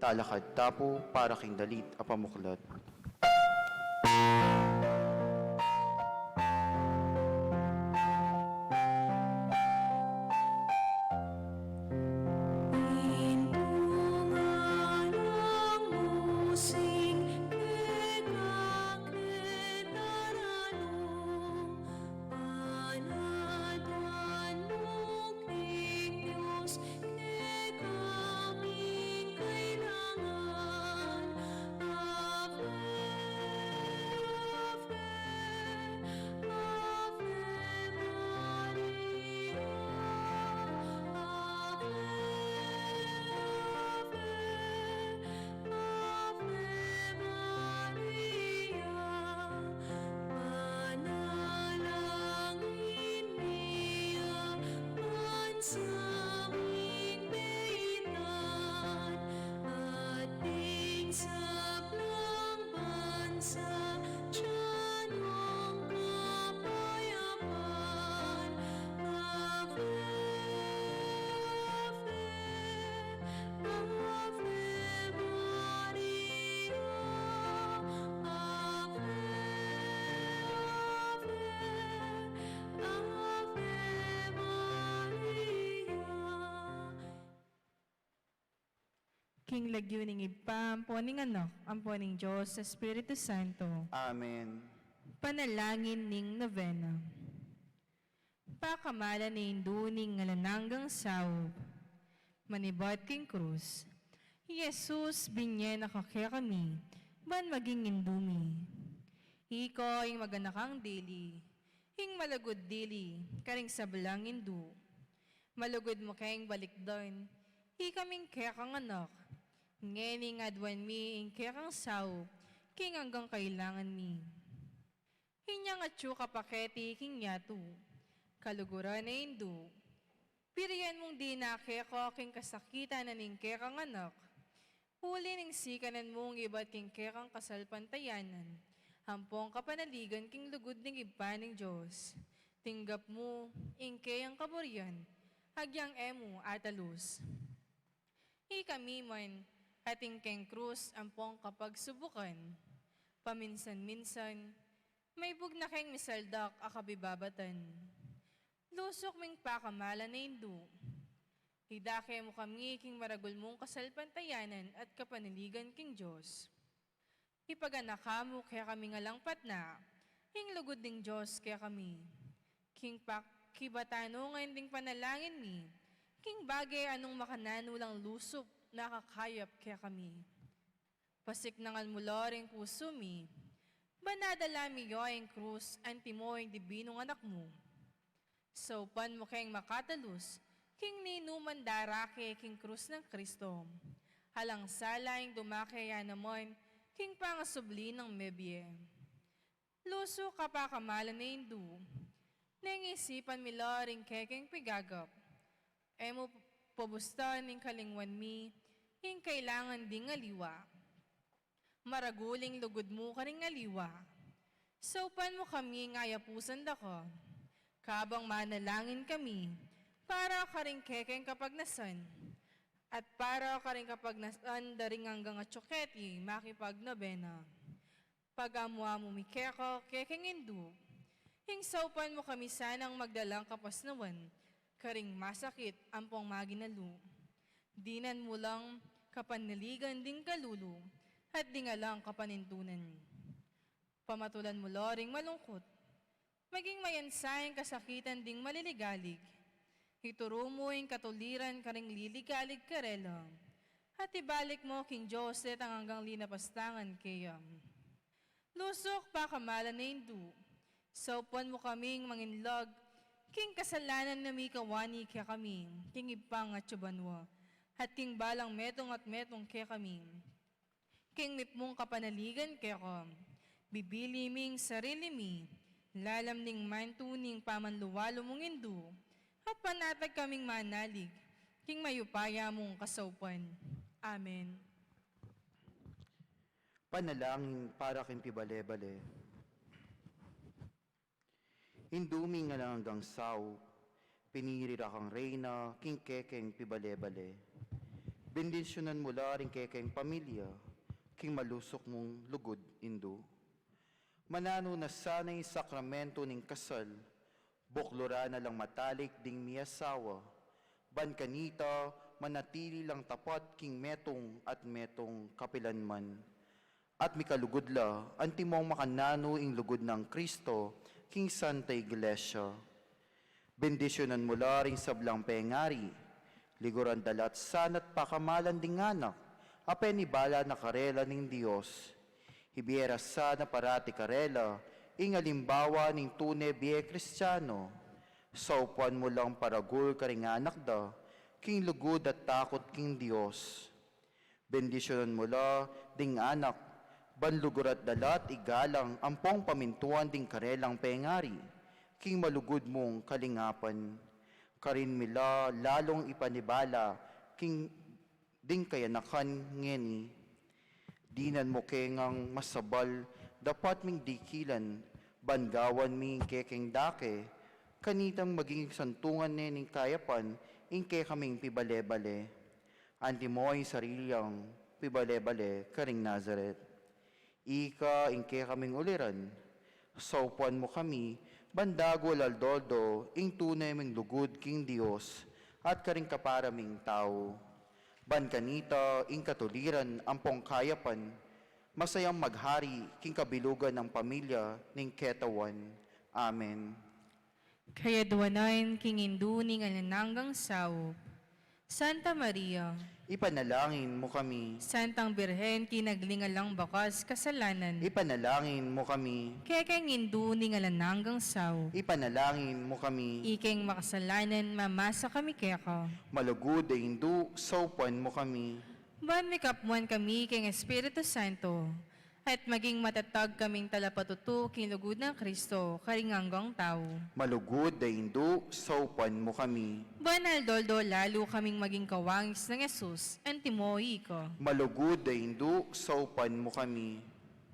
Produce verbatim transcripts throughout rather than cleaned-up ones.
Talakad ta pu para king dalit a pamuklat. Panaduan mu king Dios, kekaming kailangan. Ave, Ave, Ave Maria, Ave, Ave Maria, panalangin mi a bansa ming beitan, at ding sablang bansa, tsanong kapayapan. Ave, Ave, Ave Maria, Ave, Ave, Ave Maria. King lagyu ning Ibpa, ampo ning Anak, ampo ning Dios Espiritu Santo. Amen. Panalangin ning Novena. Pakamalan a Indu ning alang anggang saup. Manibat king krus, Jesus, binye na ka kekami ban maging Indu mi. Ika ing maganakang dili, ing malugud dili karing sablang indu. Malugud mu keng balikdan ikaming kekang anak. Ngeni aduan mi ing kekang saup king anggang kailangan mi. Inyang atyu ka pa keti king yatu, kaluguran a Indu, pirian mung dina keka king kasakitan na ning kekang anak, uli ning sikanan mung ibat king kekang kasalpantayanan ampong kapanaligan king lugud ning Ibpa ning Dios. Tinggap mu ing keyang kaburian agyang e mu atalus. Ikami man, atin keng krus ampong kapagsubukan, paminsan-minsan, maibug na keng misaldak a kabibabatan. Lusuk ming pakamalan a Indu. Idake mu kami king maragul mung kasalpantayanan at kapanaligan king Dios. Ipaganaka mu kekami ngan lang patna ing lugud ning Dios kekami. King pak-, kibatan no ngan ding panalangin mi, king bage a nung makananu lang lusup na kakayap kekami. Pasiknangan mu la ring pusu mi, ban adala mi ya ing krus antimo ing dibinung Anak mu. Saupan mu keng makatalus king ninuman darake king krus nang Kristo. Alang sala ing dumake ya naman king pangasubli nang mebie. Lusuk ka pakamalan a Indu, neng isipan mi la ring kekeng pigagap. E mu pabustan ing kalingwan mi ing kailangan ding aliwa. Maragul ing lugud mu karing aliwa. Saupan mu kami ing ayapusan da ka. Kabang manalangin kami para karing kekeng kapagnasan at para karing kapagnasan da ring anggang atyu keti makipagnobena. Pagamu-amu mi keka kekeng Indu, ing saupan mu kami sanang magdalang kapasnawan karing masakit ampong maginalu. Dinan mu lang kapanaligan ding kalulu at ding alang kapanintunan. Pamatulan mu la ring malungkut maging mayansa ing kasakitan ding maliligalig. Ituru mu ing katuliran karing liligalig karela, at ibalik mu king Dios detang anggang linapastangan keya. Lusuk pakamalan a Indu, saupan mu kaming manginlag king kasalanan a mikawani kekami king Ibpang atyu banua, at king balang metung at metung kekami. King mipmung kapanaligan keka, bibili ming sarili mi lalam ning mantu ning pamanluwalu mung Indu, at panatag kaming manalig king mayupaya mung kasaupan. Amen. Panalangin para king pibale-bale. Indu ming alang anggang saup, piniri ra kang reyna king kekeng pibale-bale. Bendisyunan mu la ring kekeng pamilya, king malusuk mung lugud, Indu. Mananu na sana ing sakramentu ning kasal, bukluran na lang matalik ding miasawa, ban kanita manatili lang tapat king metung at metung kapilanman. At mikalugud la, antimong makananu ing lugud nang Kristo, king Santa Iglesia. Bendisyunan mu la ring sablang pengari, liguran da la at sana't pakamalan ding anak, a penibala na karela ning Dios. Ibie ra sana parati karela, ing alimbawa ning tune bie Kristiano. Saupan mu lang paragul karing anak da, king lugud at takut king Dios. Bendisyunan mu la ding anak, ban luguran da la't igalang ampong pamintuan ding karelang pengari, king malugud mung kalingapan. Karin mi la lalung ipanibala, king ding kayanakan ngeni. Dinan mu ke ngang masabal, dapat ming dikilan, ban gawan mi ing kekeng dake, kanitang maging santungan ne ning kayapan, ing kekaming pibale-bale. Antimo ing sarili yang pibale-bale karing Nazaret. Ika ing kekaming uliran, saupan mu kami, ban dagul aldo-aldo ing tune ming lugud king Dios, at karing kapara ming tau. Ban kanita ing katuliran ampong kayapan, masayang maghari king kabilugan nang pamilya ning ketawan. Amen. Kayaduanan king Indu ning alang anggang saup. Santa Maria. Ipanalangin mu kami. Santang Birhen king agli-alang bakas kasalanan. Ipanalangin mu kami. Kekeng Indu ning alang anggang saup. Ipanalangin mu kami. Ikeng makasalanan, mamasa kami keka. Malugud a Indu, saupan mu kami. Ban mikapmuan kami king Espiritu Santo, at maging matatag kaming talapatutu king lugud nang Kristo, karing anggang tau. Malugud a Indu, saupan mu kami. Ban aldo-aldo lalu kaming maging kawangis nang Jesus, antimo ika. Malugud a Indu, saupan mu kami.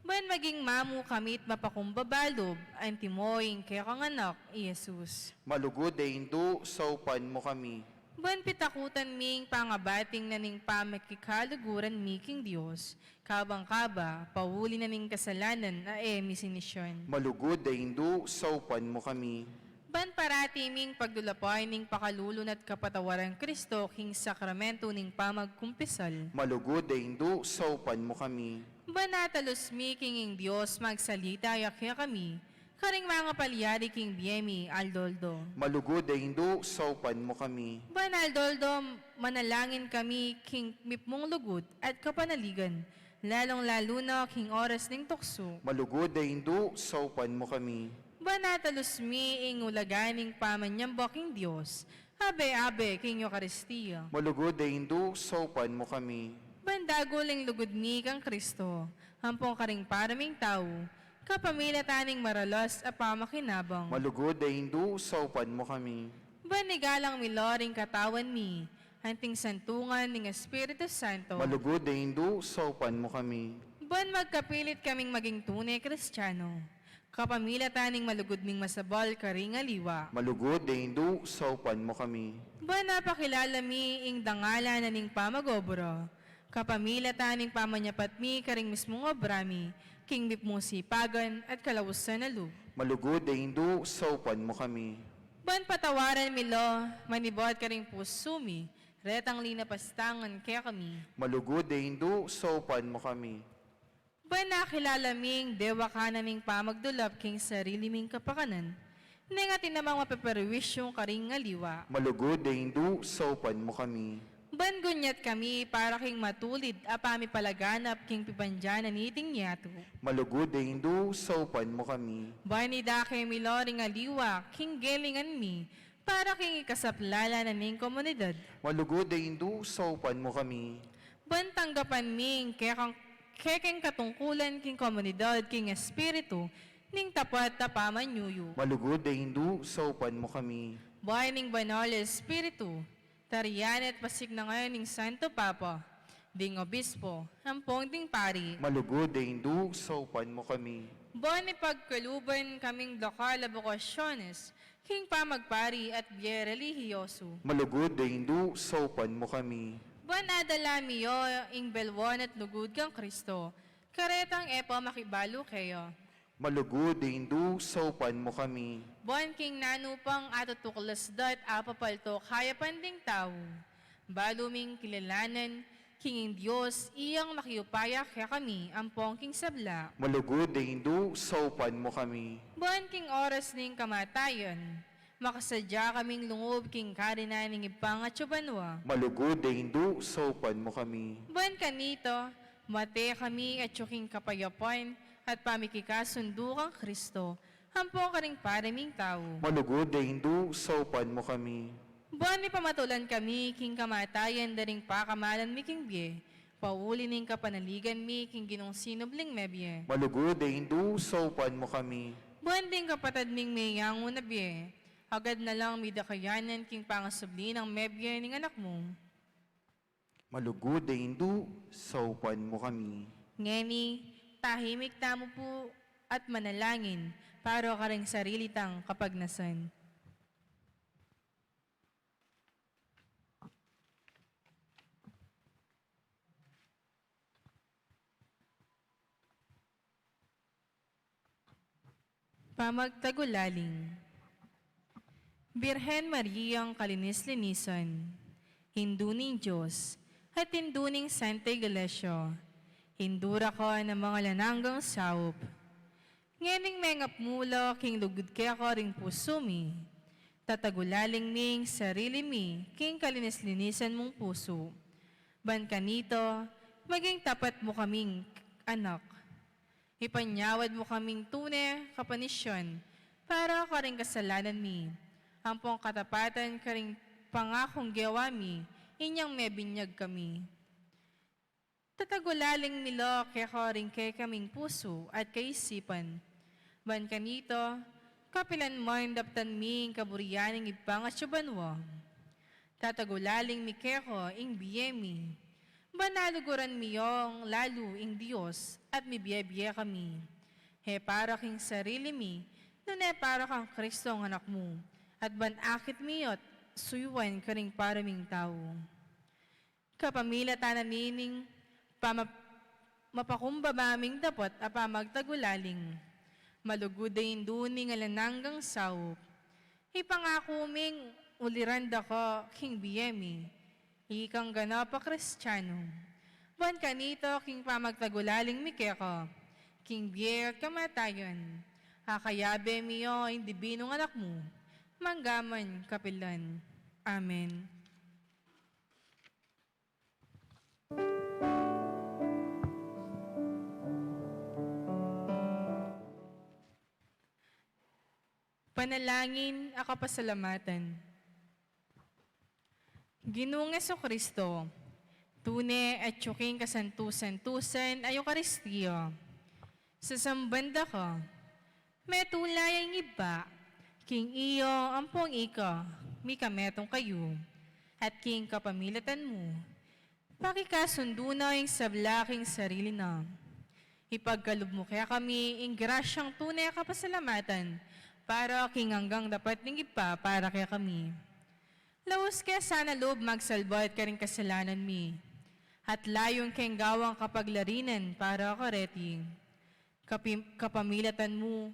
Ban maging mamu kami't mapakumbaba lub, antimo ing kekang anak, i Jesus. Malugud a Indu, saupan mu kami. Ban pitakutan mi ing pangabating na ning pamikikaluguran mi king Dios, kabang kaba, pauli na ning kasalanan a e mi sinisyan. Malugud a Indu, saupan mu kami. Ban parati ming pagdulapan ing pakalulu na't kapatawaran Kristo king sakramento ning pamagkumpisal. Malugud a Indu, saupan mu kami. Ban atalus mi king ing Dios magsalita ya kekami, karing mangapalyari king bie mi aldo-aldo. Malugud a Indu, saupan mu kami. Ban aldo-aldo manalangin kami king mipmung lugud at kapanaligan, lalung-lalu na king oras ning tuksu. Malugud a Indu, saupan mu kami. Ban atalus mi ing ulaga ning pamanyamba king Dios, abe-abe king Eukaristia. Malugud a Indu, saupan mu kami. Ban dagul ing lugud mi kang Kristo, ampong karing para ming tau, kapamilatan ning maralas a pamakinabang. Malugud a Indu, saupan mu kami. Ban igalang mi la ring katawan mi, anting santungan ning Espiritu Santo. Malugud a Indu, saupan mu kami. Ban magkapilit kaming maging tune Kristiano, kapamilatan ning malugud ming masabal karing aliwa. Malugud a Indu, saupan mu kami. Ban apakilala mi ing dangalan na ning pamag-obra, kapamilatan ning pamanyapat mi karing mismung obra mi, king mipmung sipagan at kalausan a lub. Malugud a Indu, saupan mu kami. Ban patawaran mi la, manibat karing pusu mi, retang linapastangan kekami. Malugud a Indu, saupan mu kami. Ban akilala ming dewakan na ning pamagdulap king sarili ming kapakanan, neng atin namang mapeperwisyu karing aliwa. Malugud a Indu, saupan mu kami. Ban gunyat kami para king matulid a pamipalaganap king pibandian na niting yatu. Malugud a Indu, saupan mu kami. Ban idake mi la ring aliwa king gelingan mi, para king ikasaplala na ning komunidad. Malugud a Indu, saupan mu kami. Ban tanggapan mi ing kekang, kekeng katungkulan king komunidad king espiritu ning tapat a pamanyuyu. Malugud a Indu, saupan mu kami. Ban ing Banal a Espiritu, tarian at pasiknangan ning Santo Papa, ding obispo, ampong ding pari. Malugud a Indu, saupan mu kami. Ban ipagkaluban kaming dakal a bokasyones king pamagpari at bie relihiyoso. Malugud a Indu, saupan mu kami. Buan adala mi ing belwan at lugud kang Kristo, karetang e pa makibalu keya. Malugud a Indu, saupan mu kami. Buan king nanu pang atutuklas da at apapalto kayapan ding tau, balu ming kilalanan king ing Dios iyang makiupaya kekami ampong king sabla. Malugud a Indu, saupan mu kami. Buan king oras ning kamatayan, makasadya kaming lungub king karinan ning Ibpang atsu banua. Malugud a Indu, saupan mu kami. Buan kanita, mate kami atsu king kapayapan at pamikikasundu kang Kristo, ampong karing para ming tau. Malugud a Indu, saupan mu kami. Buan ipamatulan kami king kamatayan da ring pakamalan mi king bie, pauli ning kapanaligan mi king Ginung sinubling mebie. Malugud a Indu, saupan mu kami. Buan ding kapatad ming meyangu na bie, agad na lang midakayanan king pangasubli nang mebie ning Anak mu. Malugud a Indu, saupan mu kami. Ngeni, tahimik tamu pu at manalangin para karing sarili tang kapagnasan. Pamagtagulaling. Birhen Mariang kalinis-linisan, Indu ning Dios, at Indu ning Santa Iglesia, indura ka na mangalananggang saup. Ngening mengapmula king lugud keka ring pusu mi, tatagulaling ming sarili mi king kalinis-linisan mung pusu. Ban kanita, maging tapat mu kaming anak. Ipanyawad mu kaming tune kapanisyan para karing kasalanan mi, ampong katapatan karing pangakung gewa mi inyang mebinyag kami. Tatagulaling mi la keka ring kekaming pusu at kaisipan. Ban kanita, kapilan man daptan mi ing kaburian ning Ibpang atsu banua. Tatagulaling mi keka ing bie mi. Ban aluguran mi yang lalu ing Dios at mibie-bie kami. E para king sarili mi, nune para kang Kristong Anak mu, at ban akit mi at suyuan karing para ming tau. Kapamilatan na nining pama-, mapakumbaba ming dapat a pamagtagulaling, malugud a Indu ning alang anggang saup, ipangaku ming uliran da ka king bie mi, ikang ganap a Kristiano. Ban kanita king pamagtagulaling mi keka, king bie at kamatayan, akayabe mi ya ing dibinung Anak mu, mangga man kapilan. Amen. Panalangin a kapasalamatan. Ginung Jesucristo, tune atyu king kasantu-santusan a Eukaristia, sasamban da ka, metula ya ing Ibpa, king iya ampong ika mikametung kayu, at king kapamilatan mu, pakikasundu na ing sabla king sarili na. Ipagkalub mu kekami ing grasyang tune kapasalamatan para king anggang dapat ning Ibpa para kekami. Laus ke sana lub magsalbat karing kasalanan mi, at layun keng gawang kapaglarinan para kareti. Kapi-, kapamilatan mu,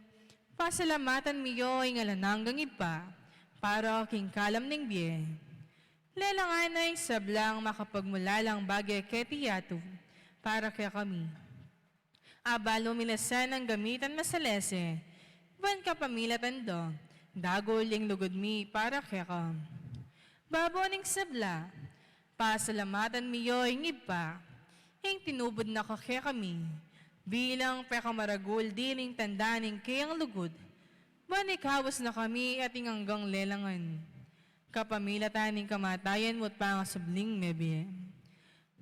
pasalamatan mi ya ing alang anggang Ibpa, para king kalam ning bie. Lelangan na ing sablang makapagmulalang bage keti yatu, para kekami. Abalu mi la sanang gamitan masalese, ban kapamilatan da, dagul ing lugud mi para keka. Babo ning sabla, pasalamatan mi ya ing Ibpa, ing tinubud na ka kekami, bilang pekamaragul diling tanda ning keyang lugud, ban ikawas na kami at ing anggang lelangan. Kapamilatan ning kamatayan mu at pangasubling mebie.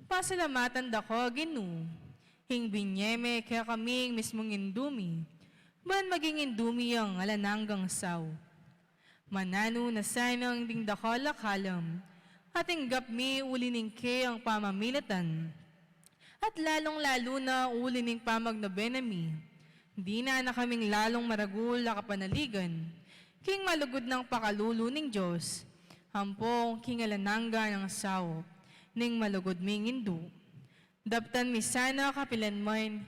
Pasalamatan da ka, Ginu, ing binye me kekami ing mismung Indu mi, ban maging Indu mi yang alang anggang saup. Mananu na sana ding dakal a kalam, a tinggap mi uli ning keyang pamamilatan. At lalung-lalu na uli ning pamagnobena mi, dinan na kaming lalung maragul a kapanaligan, king malugud nang pakalulu ning Dios, ampong king alang angga nang saup. ning malugud ming indu. Daptan mi sana kapilanman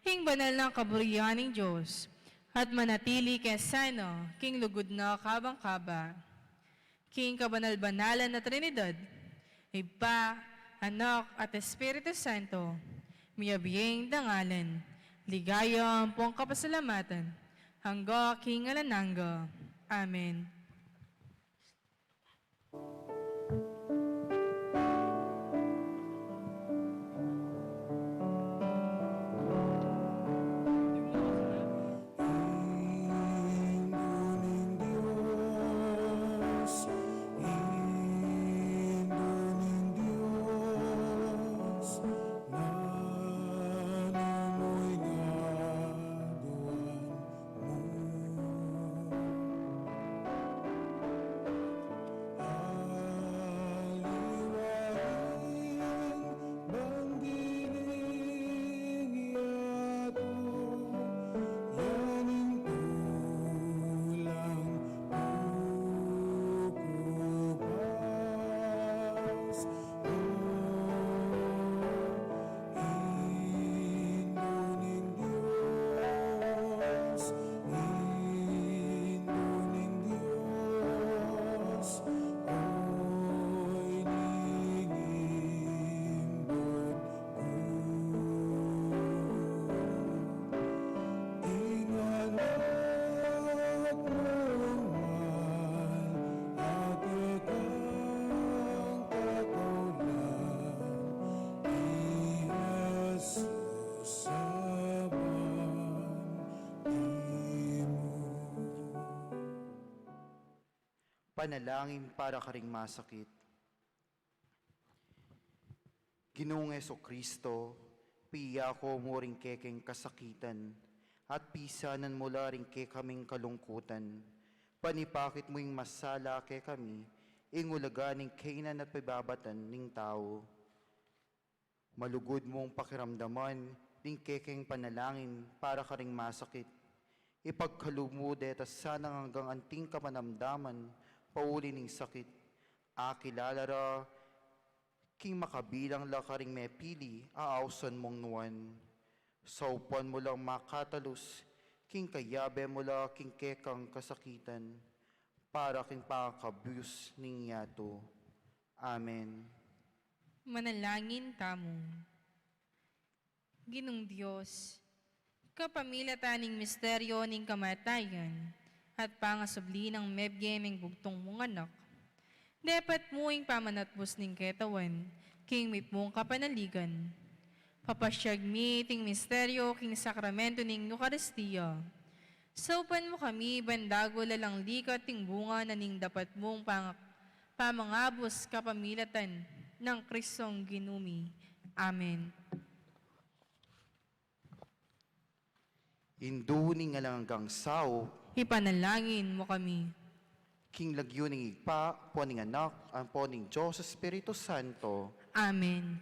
ing banal nang kaburian ning Dios, at manatili ke sana king lugud na kabang kaba. King kabanal-banalan na Trinidad, Ibpa, Anak, at Espiritu Santo, miyabie ing dangalan, ligaya ampong kapasalamatan, angga king alang angga. Amen. Indu ning Dios, Indu ning Dios, nanu mu ing aduan mu? Aliwa ing bandi ning yatu, ya ning tulang kukupas. Indu ning Dios, Indu ning Dios, oy ning imbut ku. Ing anak mung mal, atin kang kataulan, i Jesus a banti mu. Panalangin para karing masakit. Ginung Jesucristo, piyako mu ring kekeng kasakitan, at pisanan mu la ring kekaming kalungkutan. Panipakit mu ing masala kekami, ing ulaga ning kainan at pibabatan ning tau. Malugud mung pakiramdaman ning kekeng panalangin para karing masakit. Ipagkalub mu deta sanang anggang anting kapanamdaman pauli ning sakit. Akilala ra king makabilang la karing mepili a ausan mung nuan. Saupan mu lang makatalus king kayabe mu la king kekang kasakitan, para king pangakabus ning yatu. Amen. Manalangin tamu. Ginung Dios, kapamilatan ning misteryo ning kamatayan at pangasubli nang mebie ming bugtung mung Anak, depat mu ing pamanatbus ning ketawan king mipnung kapanaligan. Papasyag mi iting misteryo king sakramento ning Eukaristia. Saupan mu kami ban dagul alang likat ing bunga na ning dapat mung pang-, pamangabus kapamilatan nang Kristong Ginu mi. Amen. Indu ning alang anggang saup, ipanalangin mu kami. King lagyu ning Ibpa, ampo ning Anak, ampo ning Dios Espiritu Santo. Amen.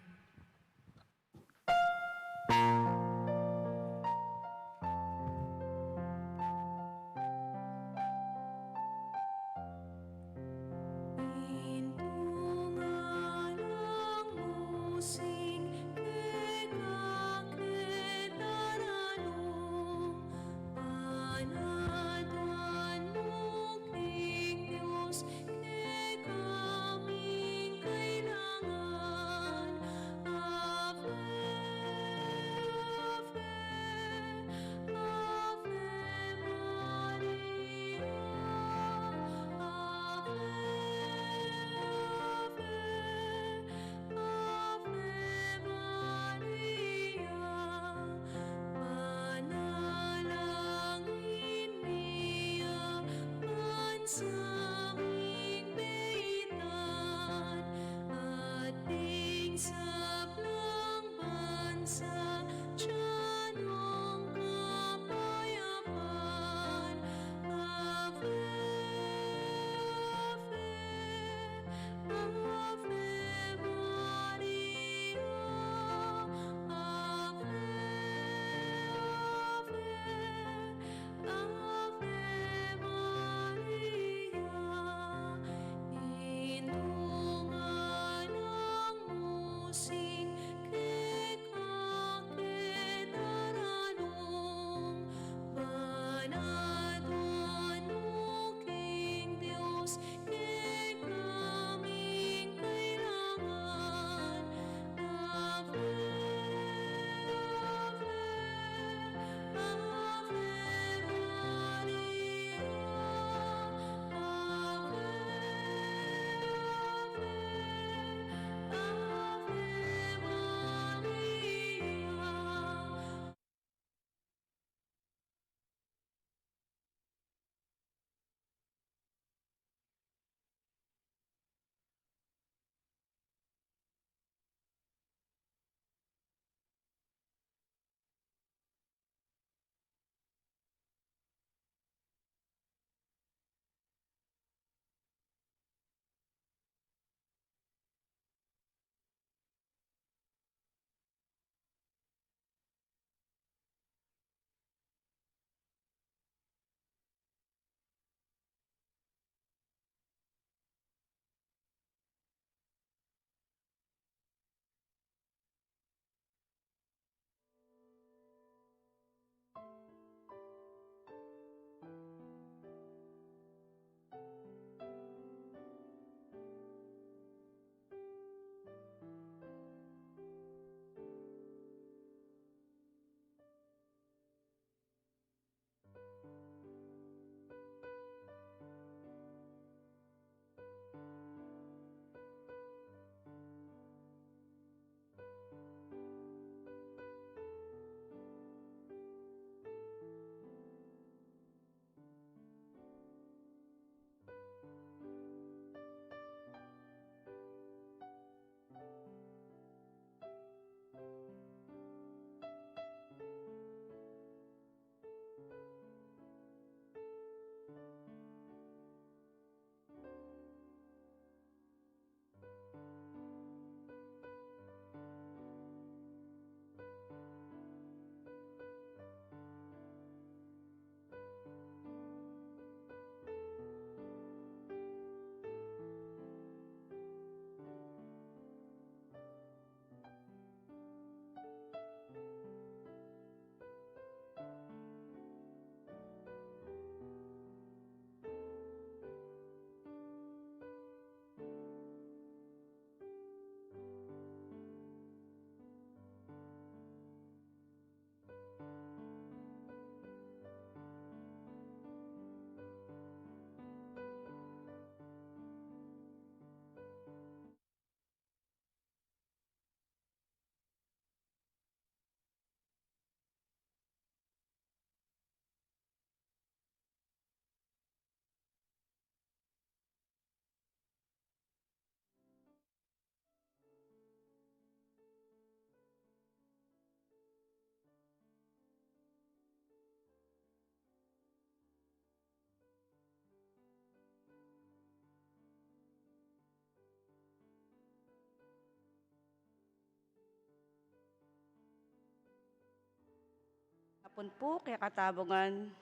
Pun pu kekatamu ngan.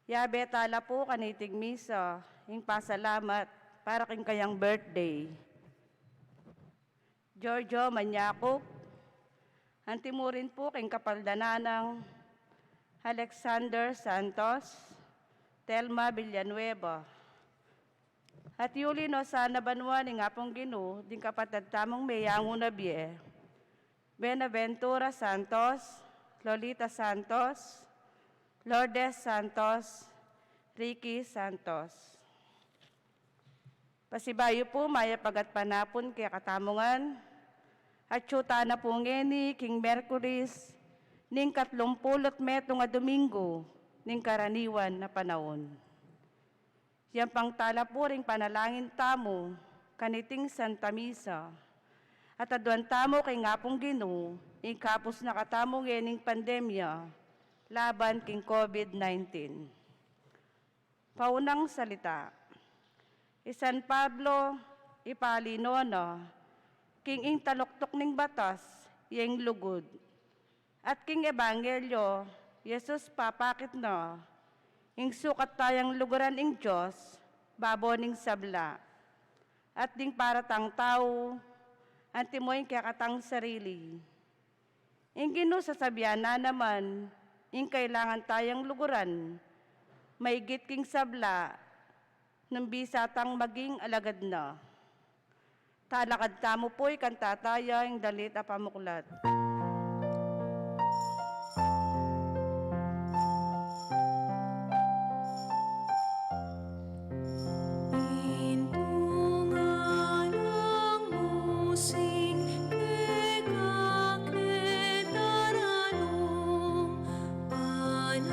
Yabe tala pu kaniting misa ing pasalamat para king kayang birthday. Giorgio Maniacup, anti mu rin pu king kapaldanan nang Alexander Santos, Telma Villanueva. At yuli no sana banua ning Apung Ginu ding kapatad tamung meyangu na bie, Buenaventura Santos, Lolita Santos, Lourdes Santos, Ricky Santos. Pasibayu pu, mayap a gatpanapun kekatamu ngan. Atyu tana pu ngeni king Merkulis ning katlumpulu't metung a Domingo ning karaniwan a panaun. Yampang tala pu ring panalangin tamu kaniting Santa Misa, at aduan tamu king Apung Ginu ing kapus na katamu ngening pandemya laban king COVID nineteen. Paunang salita. I San Pablo, ipalino na, king ing taluktuk ning batas, ya ing lugud. At king ebanghelyo, Jesus papakit na, ing sukat tayang luguran ing Dios, babo ning sabla. At ding para tang tau, anti mu ing kekatang sarili. Ing Ginu sasabian na naman, ing kailangan tayang luguran, maigit king sabla, nung bisa tang maging alagad na. Talakad tamu pu, ikanta taya ing dalit a pamuklat. Intungan ang musik, keka ke taranum, panaduan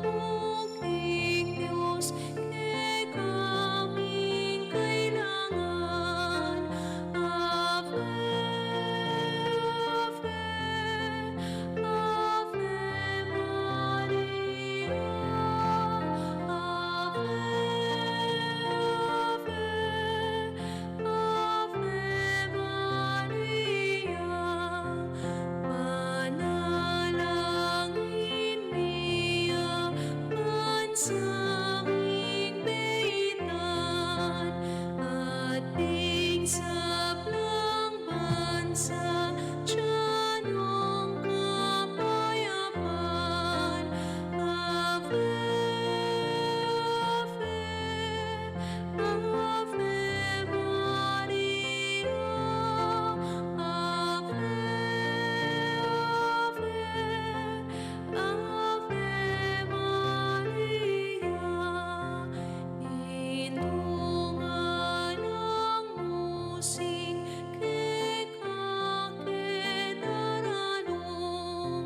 mu king Dios, kekaming kailangan. Ave, Ave, Ave Maria, Ave, Ave, Ave Maria, panalangin mi a bansa ming beitan, at ding sablang bansa, tsanong kapayapan. Ave, Ave, Ave Maria, Ave, Ave, Ave Maria, intungan ang musik, keka ke taranum,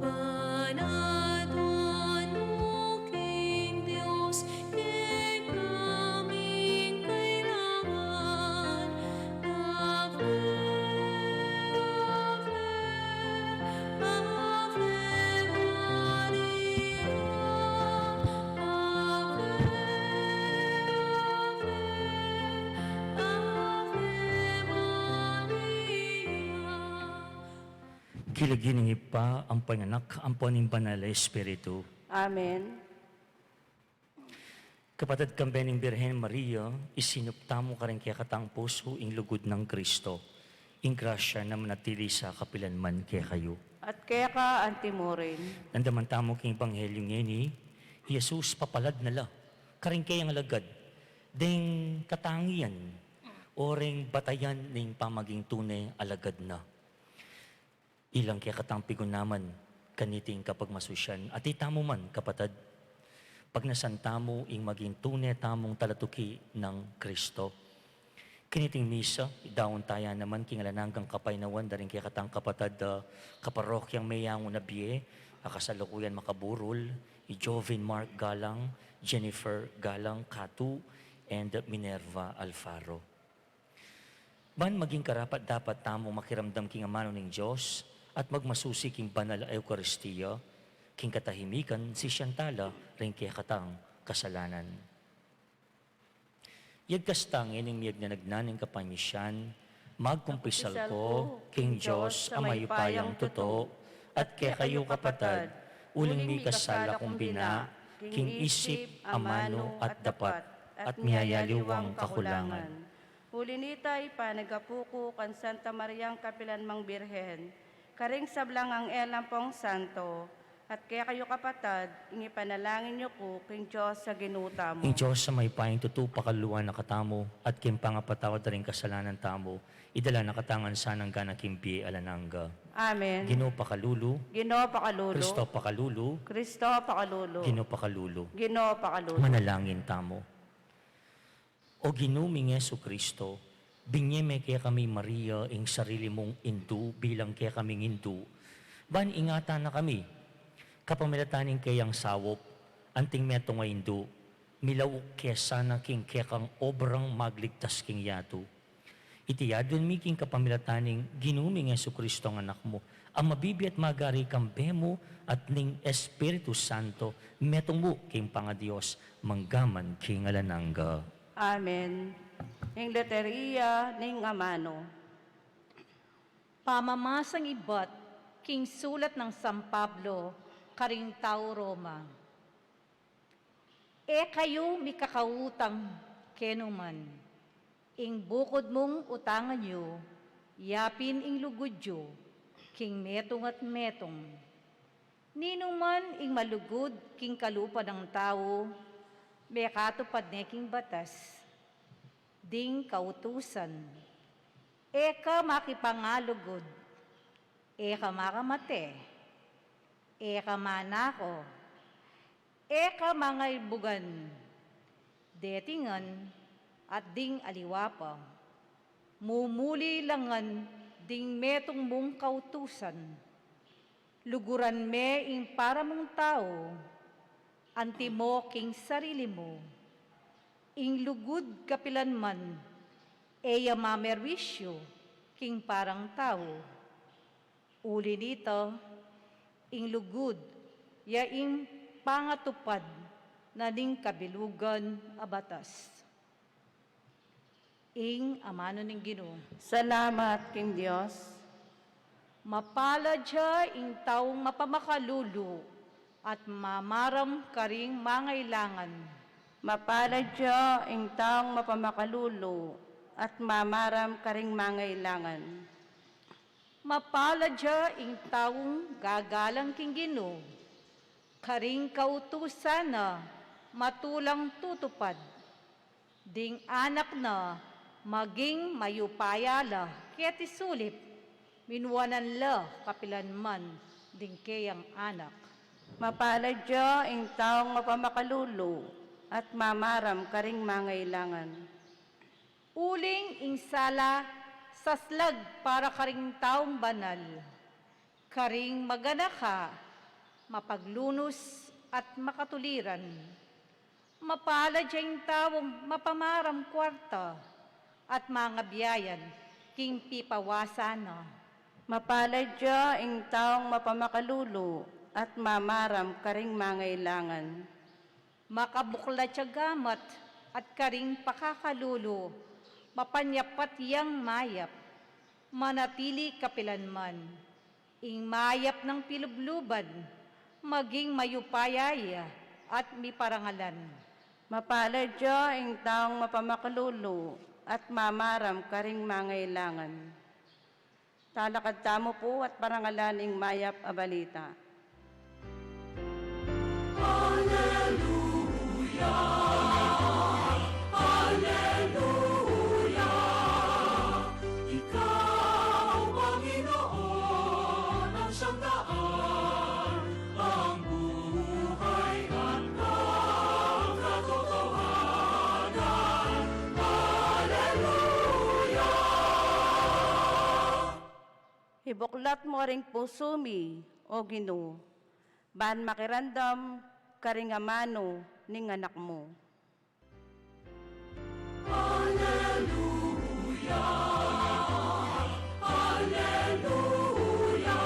panaduan mu king Dios, kekaming kailangan. Ave, Ave, Ave Maria, Ave, Ave, Ave Maria. King lagyu ning Ibpa, ampo ning Anak, ampo ning Banal a Espiritu. Amen. Kapatad, kambe ning Birhen Maria, isinup tamu karing kekatang pusu ing lugud nang Kristo. Ing grasya na manatili sa kapilanman kekayu. At keka anti mu rin. Nanda man tamu king Ebanghelyo ngeni, i Jesus papalad na la karing kayang alagad deng katangian o reng batayan ning pamaging tune alagad na. Ilang kekatang pigunaman kaniting kapagmasusyan, ati tamu man, kapatad, pagnasan tamu ing maging tune tamung talatuki nang Kristo. Kaniting misa, idaun taya naman king alang anggang kapaynawan da ring kekatang kapatad, ah, kaparokyang meyangu na bie, a kasalukuyan makaburul, i Jovin Mark Galang, Jennifer Galang Catu, and Minerva Alfaro. Ban maging karapat-dapat tamung makiramdam king amanu ning Dios at magmasusi king banal a Eukaristia, king katahimikan sisian tala ring kekatang kasalanan. Yagkas ta ngening miyagnan-agnan ning kapamisian, magkumpisal ko king Dios a mayupayang tutu, At kekayu, kapatad, uling mikasala kung bina, king isip, amanu, at dapat, at miyayaliwang kakulangan. Uli nita, ipanagapu ku kang Santa Mariang kapilan mang Birhen, karing sablang anghel ampong santo, at kekayu, kapatad, ing ipanalangin yu ku king Dios a Ginu tamu. Ing Dios a mayupayang tutu pakaluluan na katamu, at king pangapatawad da ring kasalanan tamu, idala na katamu ngan sana king bie alang angga. Amen. Ginu pakalulu. Ginu pakalulu. Kristo pakalulu. Kristo pakalulu. Ginu pakalulu. Ginu pakalulu. Manalangin tamu. O Ginu ming Jesucristo, binye me kekami Maria ing sarili mung indu bilang kekaming indu, ban ingatan na kami, kapamilatan ning keyang saup, anting metung a indu, milauk ke sana king kekang obrang magligtas king yatu. Iti adwan mi king kapamilatan ning Ginu ming Jesucristo a Anak mu, a mabibie at magari kambe mu at ning Espiritu Santo, metung mu king pangaDios, mangga man king alang angga. Amen. Ing Loteria ning Amanu. Pamamasang ibat king sulat nang San Pablo karing tau Roma. E kayu mikakautang kenu man. Ing bukud mung utangan yu, yapin ing lugud yu king metung at metung. Ninuman ing malugud king kalupa nang tau, mekatupad ne king batas, ding kautusan. E ka makipangalugud, e ka makamate, e ka manako, e ka mangaibugan, deti ngan at ding aliwa pa. Mumuli la ngan ding metung mung kautusan. Luguran me ing para mung tau, antimo king sarili mu. Ing lugud kapilan man, e ya mamerwisyu king parang tau. Uli nita, ing lugud ya ing pangatupad na ning kabilugan a batas. Ing amanu ning Ginu. Salamat king Dios. Mapalad ya ing taung mapamakalulu at mamaram karing mangailangan. Mapalad ya ing taung mapamakalulu at mamaram karing mangailangan. Mapalad ya ing taung gagalang king Ginu, karing kautusan na matulang tutupad. Ding anak na maging mayupaya la keti sulip, minuanan la kapilan man ding keyang anak. Mapalad ya ing taung mapamakalulu at mamaram karing mangailangan. Uling ing sala saslag para karing taung banal, karing maganaka, mapaglunus at makatuliran. Mapalad ya ing taung mapamaram kuarta at mangabiayan king pipawasan na. Mapalad ya ing taung mapamakalulu at mamaram karing mangailangan. Makabuklat ya gamat at karing pakakalulu, mapanyapat yang mayap, manatili kapilan man. Ing mayap nang pilubluban, maging mayupaya ya at miparangalan. Mapalad ya ing taung mapamakalulu at mamaram karing mangailangan. Talakad tamu pu at parangalan ing mayap a balita. Aleluya, aleluya. Ikaw, Panginoon, ang siyang daan, ang buhay at ang katotohanan. Aleluya! Ibuklat mu ring pusu mi, O Ginu, ban makiramdam karing amanu ning Anak mu. Aleluya, aleluya.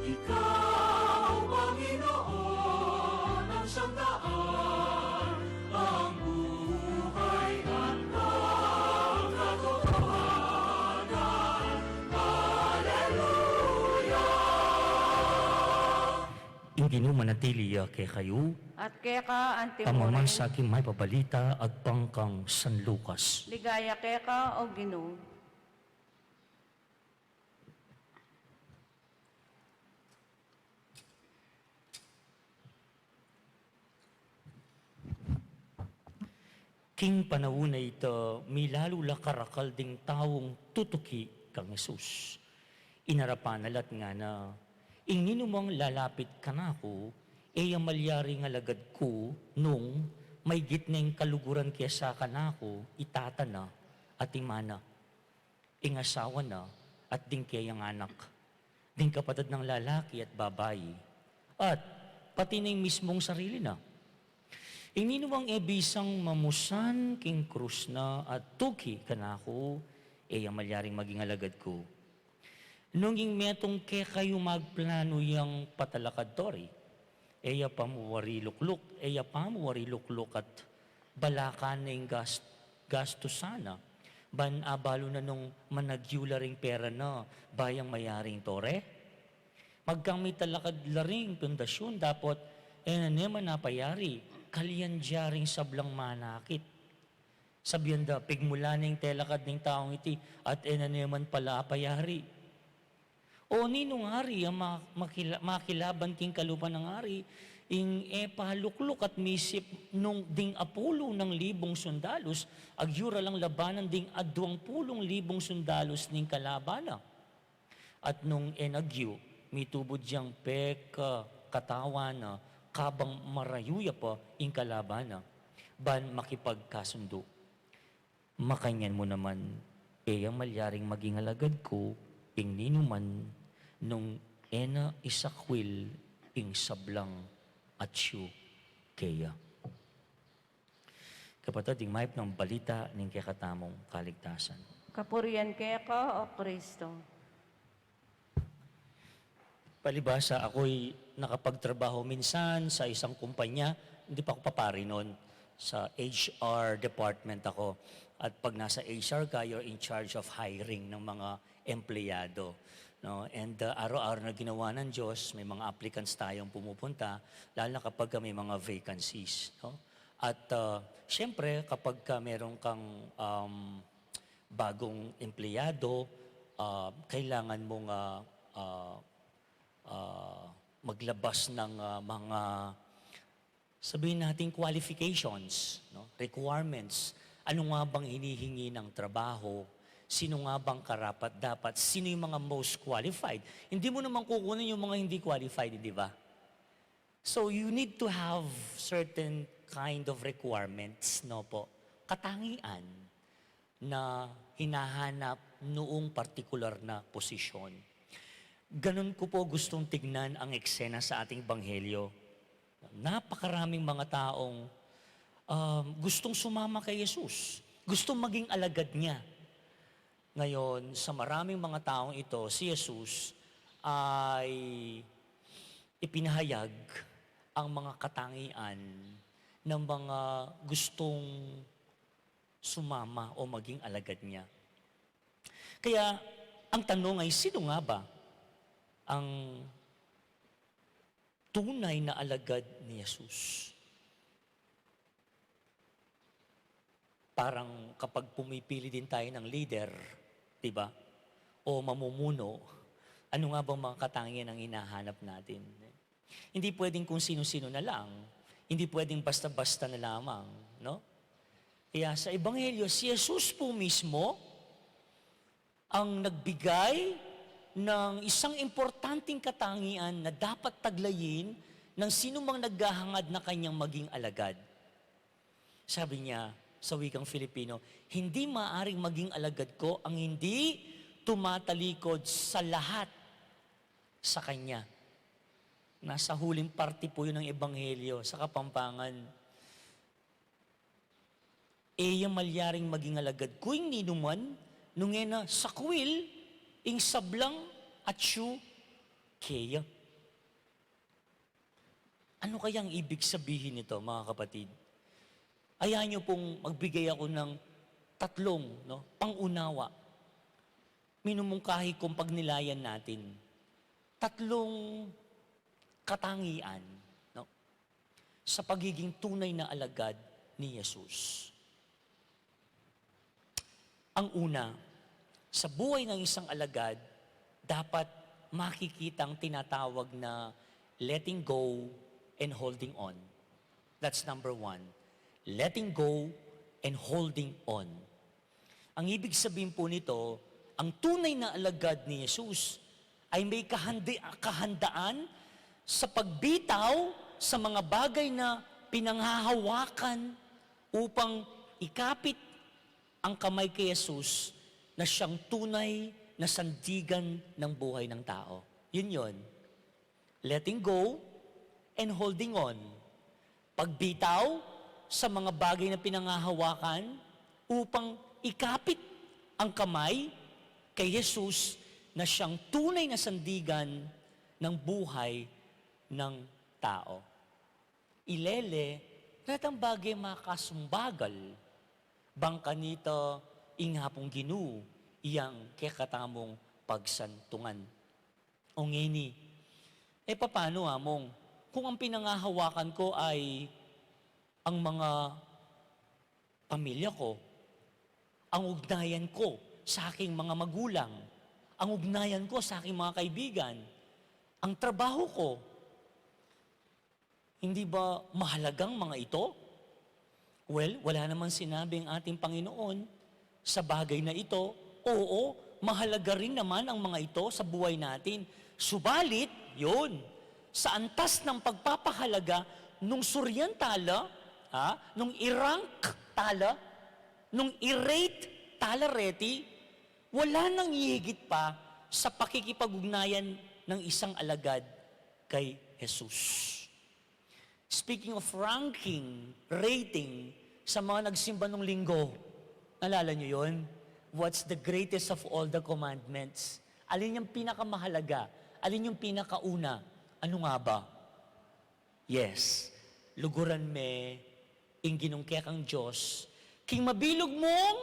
Ikaw, Panginoon, ang siyang daan, ang buhay at ang katotohanan. Aleluya! Manatili ya kekayu. At keka anti mu rin. Pamamansa king mayap a balita agpang kang San Lucas. Ligaya keka, O Ginu. King panaun a ita, milalu la karakal ding taung tutuki kang Jesus. Inarapan na la't ngana, ing ninumang lalapit kanaku, e ya malyaring alagad ku nung maygit neng kaluguran kesa kanaku i tata na at i ina na, ing asawa na, at ding keyang anak, ding kapatad nang lalaki at babai, at pati na ing mismung sarili na. Ing ninumang e bisang mamusan king krus na at tuki kanaku, e ya malyaring maging alagad ku. Nung ing metung kekayu magplanu yang patalakad tori, e ya pa mu wari lukluk, e ya pa mu wari lukluk at balakan na ing gas-, gastusan na. Ban abalu na nung managyu la ring pera na, ba yang mayaring tore? Magkamit talakad la ring pundasyun, dapot e na ne man apayari, kalyan dya ring sablang manakit. Sabian da, pigmula na ing telakad ning taung iti, at e na ne man pala apayari. O ninung ari a ma-, makila-, makilaban king kalupa nang ari, ing e pa lukluk at misip nung ding apulu nang libung sundalus, agyu ra lang labanan ding aduang pulung libung sundalus ning kalaban na. At nung e na agyu, mitubud yang pekakatawan na, kabang marayu ya pa ing kalaban na, ban makipagkasundu. Makanyan mu naman, e ya malyaring maging alagad ku ing ninuman nung e na isakwil ing sablang atyu keya. Kapatad, ing mayap nang balita ning kekatamung kaligtasan. Kapurian keka, O Kristo. Palibasa, ako'y nakapagtrabaho minsan sa isang kumpanya, hindi pa ako papari noon, sa H R department ako. At pag nasa H R ka, you're in charge of hiring ng mga empleyado, no? And, uh, araw-araw na ginawa ng Diyos, may mga applicants tayong pumupunta, lalo na kapag may mga vacancies, no? At, uh, siyempre, kapag ka meron kang, um, bagong empleyado, ah, kailangan mong, ah, ah, ah, maglabas ng, ah, mga, sabihin natin, qualifications, no? Requirements. Ano nga bang hinihingi ng trabaho? Sino nga bang karapat-dapat? Sino yung mga most qualified? Hindi mo naman kukunin yung mga hindi qualified, di ba? So, you need to have certain kind of requirements, no po? Katangian na hinahanap noong partikular na posisyon. Ganun ko po gustong tignan ang eksena sa ating ebanghelyo. Napakaraming mga taong, um, gustong sumama kay Jesus, gustong maging alagad niya. Ngayon, sa maraming mga taong ito, si Jesus ay ipinahayag ang mga katangian ng mga gustong sumama o maging alagad niya. Kaya, ang tanong ay, sino nga ba ang tunay na alagad ni Jesus? Parang kapag pumipili din tayo ng leader, di ba? O mamumuno, ano nga bang mga katangian ang hinahanap natin? Hindi pwedeng kung sino-sino na lang, hindi pwedeng basta-basta na lamang, no? Kaya sa Ebanghelyo, si Jesus po mismo ang nagbigay ng isang importanteng katangian na dapat taglayin ng sinumang naghahangad na kanyang maging alagad. Sabi niya sa wikang Filipino, "Hindi maaring maging alagad ko ang hindi tumatalikod sa lahat sa kanya." Nasa huling parte po yun ng Ebanghelyo sa Kapampangan. E ya malyaring maging alagad ku ing ninuman nung e na sakwil ing sablang atyu keya. Ano kayang ibig sabihin nito, mga kapatid? Hayaan niyo pong magbigay ako ng tatlong, no, pangunawa. Minumungkahi kong pagnilayan natin. Tatlong katangian sa pagiging tunay na alagad ni Jesus. Ang una, sa buhay ng isang alagad, dapat makikita ang tinatawag na letting go and holding on. That's number one. Letting go and holding on. Ang ibig sabihin po nito, ang tunay na alagad ni Jesus ay may kahandi-, kahandaan sa pagbitaw sa mga bagay na pinanghahawakan upang ikapit ang kamay kay Jesus na siyang tunay na sandigan ng buhay ng tao. Yun yun. Letting go and holding on. Pagbitaw sa mga bagay na pinanghahawakan upang ikapit ang kamay kay Jesus na siyang tunay na sandigan ng buhay ng tao. Ilele, retang bagay makasumbagal, bang kanita ing Apung Ginu, iyang kekatamung pagsantungan. O ngeni, e papano, Among, kung ang pinanghahawakan ko ay ang mga pamilya ko, ang ugnayan ko sa aking mga magulang, ang ugnayan ko sa aking mga kaibigan, ang trabaho ko, hindi ba mahalagang mga ito? Well, wala naman sinabi ang ating Panginoon sa bagay na ito. Oo, mahalaga rin naman ang mga ito sa buhay natin. Subalit, yun, sa antas ng pagpapahalaga, nung suryan tala, ha, nung i-rank tala, nung i-rate tala reti, wala nang hihigit pa sa pakikipag-ugnayan ng isang alagad kay Jesus. Speaking of ranking, rating, sa mga nagsimba nung linggo, naalala nyo yun? What's the greatest of all the commandments? Alin yung pinakamahalaga? Alin yung pinakauna? Ano nga ba? Yes, luguran me ing Ginung kekang Dios king mabilug mung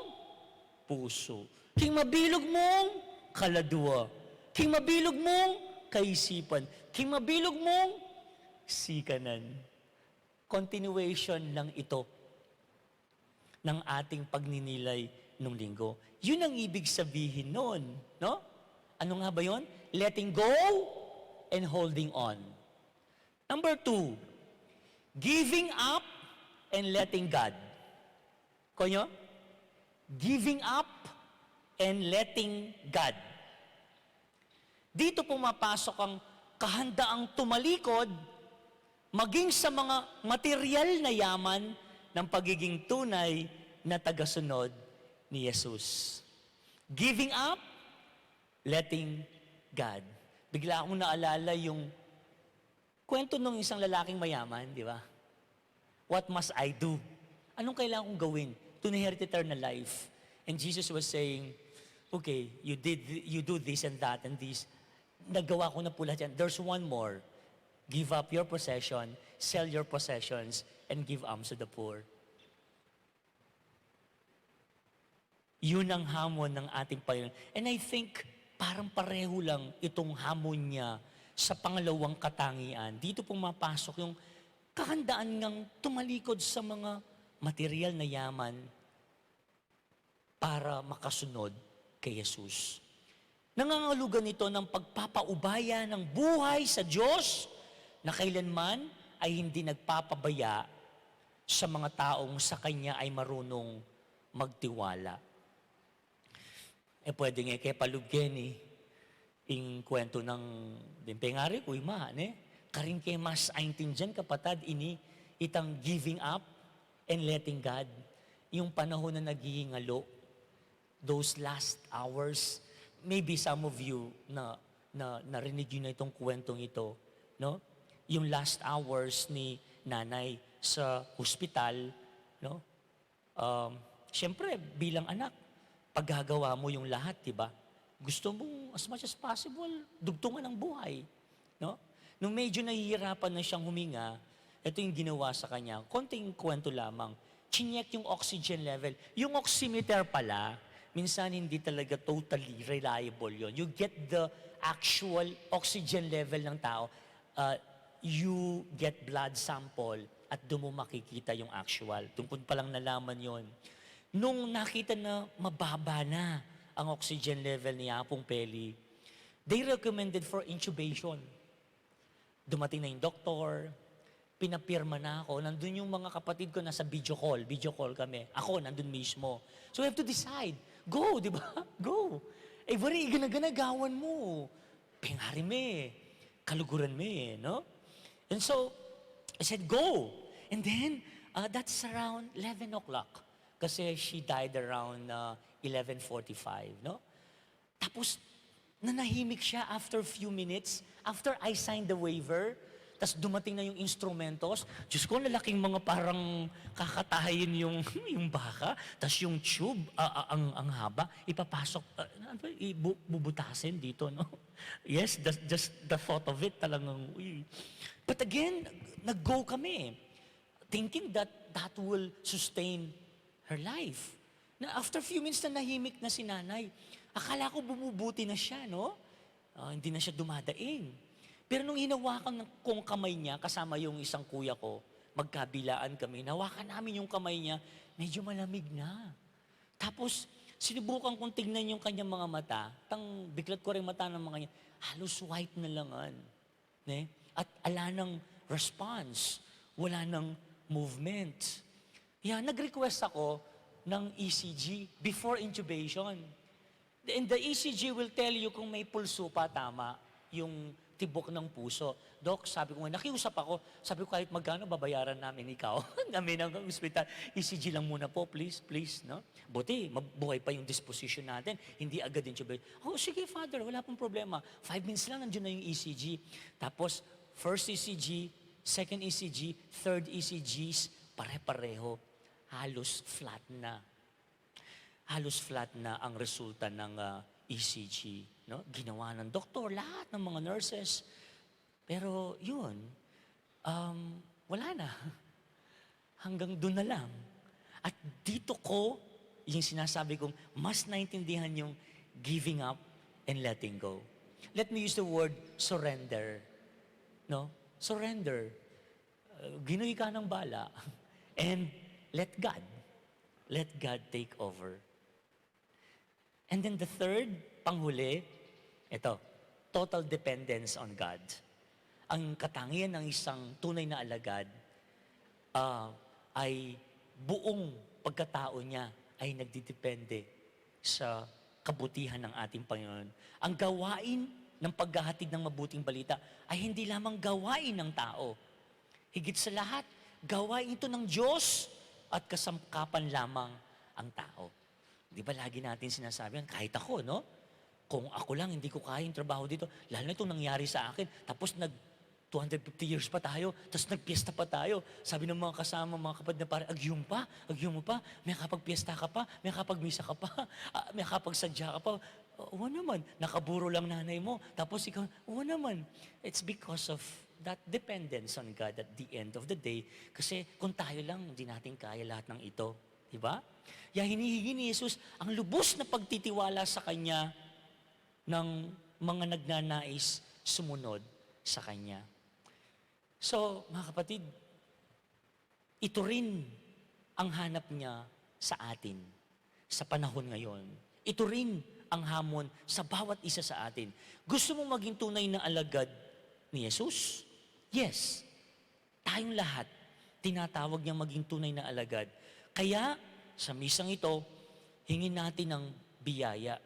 pusu, king mabilug mung kaladua, king mabilug mung kaisipan, king mabilug mung sikanan. Continuation lang ito ng ating pagninilay nung linggo. Yun ang ibig sabihin nun, no? Ano nga ba yun? Letting go and holding on. Number two, giving up and letting God. Konyo? Giving up and letting God. Dito pumapasok ang kahandaang tumalikod maging sa mga material na yaman ng pagiging tunay na tagasunod ni Jesus. Giving up, letting God. Bigla akong naalala yung kwento ng isang lalaking mayaman, di ba? "What must I do? Anong kailangan kong gawin to inherit eternal life?" And Jesus was saying, "Okay, you did, you do this and that and this. Nagawa ko na po lahat yan. There's one more. Give up your possession, sell your possessions, and give alms to the poor." Yun ang hamon ng ating Panginoon. And I think, parang pareho lang itong hamon niya sa pangalawang katangian. Dito pumapasok yung kahandaan ngang tumalikod sa mga material na yaman para makasunod kay Jesus. Nangangalugan ito ng pagpapaubaya ng buhay sa Diyos na kailanman ay hindi nagpapabaya sa mga taong sa Kanya ay marunong magtiwala. E pwede nge ke palubgen ing kwento ng, ding pengari ku, ima, ne? Karin ke mas aintindian, kapatad, ini, itang giving up and letting God. Yung panahon na naghihingalo, those last hours, maybe some of you na, na, narinig nyo na itong kwentong ito, no? Yung last hours ni nanay sa hospital, no? Um, siyempre, bilang anak, paggagawa mo yung lahat, di ba? Gusto mong, as much as possible, dugtungan ang buhay, no? Nung medyo nahihirapan na siyang huminga, ito yung ginawa sa kanya. Konting kwento lamang. Chineck yung oxygen level. Yung oximeter pala, minsan hindi talaga totally reliable yon. You get the actual oxygen level ng tao. Uh, you get blood sample At dun mo makikita yung actual. Dun ko palang nalaman yon. Nung nakita na mababa na ang oxygen level ni Apong Peli, they recommended for intubation. Dumating na yung doktor, pinapirma na ako. Nandun yung mga kapatid ko, nasa video call. Video call kami. Ako, nandun mismo. So, we have to decide. Go, di ba? Go. Eh, bari, gana-gana, gawan mo. Pengari me. Kaluguran me, no? And so, I said, "Go." And then, uh, that's around eleven o'clock. Kasi she died around uh, eleven forty-five, no? Tapos, nanahimik siya after few minutes, after I signed the waiver, tas dumating na yung instrumentos. Diyos ko, lalaking mga parang kakatayin yung, yung baka. Tas yung tube, ah, ah, ang, ang haba, ipapasok, ah, ano ba, ibu-, bubutasin dito, no? Yes, the, just the thought of it, talagang, uy. But again, nag-go kami, thinking that that will sustain her life. Na after few minutes na nahimik na si nanay, akala ko bumubuti na siya, no? Ah, hindi na siya dumadaing. Pero nung hinawakan ng, kong kamay niya, kasama yung isang kuya ko, magkabilaan kami, hinawakan namin yung kamay niya, medyo malamig na. Tapos, sinubukan kong tignan yung kanyang mga mata, tang biklat ko rin mata ng mga niya, halos white na langan. Ne? At ala nang response, wala nang movement. Yeah, nag-request ako ng E C G before intubation. And the E C G will tell you kung may pulso pa tama yung tibok ng puso. "Doc," sabi ko nga, nakiusap ako, sabi ko, "Kahit magkano, babayaran namin ikaw." Kami ng ospital, "E C G lang muna po, please, please," no? Buti, mabuhay pa yung disposition natin. Hindi agad intubate. "Oh, sige, Father, wala pong problema." Five minutes lang, nandiyan na yung E C G. Tapos, first E C G, second E C G, third E C Gs, pare-pareho. Halos flat na. Halos flat na ang resulta ng ah, E C G. No? Ginawa ng doktor, lahat ng mga nurses. Pero yun, um, wala na. Hanggang dun na lang. At dito ko, yung sinasabi kong mas naintindihan yung giving up and letting go. Let me use the word surrender. No? Surrender. Uh, Ginoy ka ng bala. And let God. Let God take over. And then the third, panghuli, ito, total dependence on God. Ang katangian ng isang tunay na alagad ah, ay buong pagkatao niya ay nagdidepende sa kabutihan ng ating Panginoon. Ang gawain ng paghahatid ng mabuting balita ay hindi lamang gawain ng tao. Higit sa lahat, gawain ito ng Diyos at kasangkapan lamang ang tao. Di ba lagi natin sinasabi yan? Kahit ako, no? Kung ako lang, hindi ko kaya yung trabaho dito. Lalo na itong nangyari sa akin. Tapos nag two hundred fifty years pa tayo, tapos nagpiesta pa tayo. Sabi ng mga kasama, mga kapatid na pare, "Agyum pa, agyum mo pa, may kapagpiesta ka pa, may kapagmisa ka pa, ah, may kapagsadya ka pa." "Oo naman, nakaburo lang nanay mo, tapos ikaw," "Oo naman." It's because of that dependence on God at the end of the day. Kasi kung tayo lang, hindi natin kaya lahat ng ito. Di ba? Kaya hinihingi ni Jesus ang lubos na pagtitiwala sa Kanya ng mga nagnanais sumunod sa Kanya. So, mga kapatid, ito rin ang hanap niya sa atin sa panahon ngayon. Ito rin ang hamon sa bawat isa sa atin. Gusto mo maging tunay na alagad ni Jesus? Yes. Tayong lahat, tinatawag niyang maging tunay na alagad. Kaya, sa misang ito, hingin natin ng biyaya.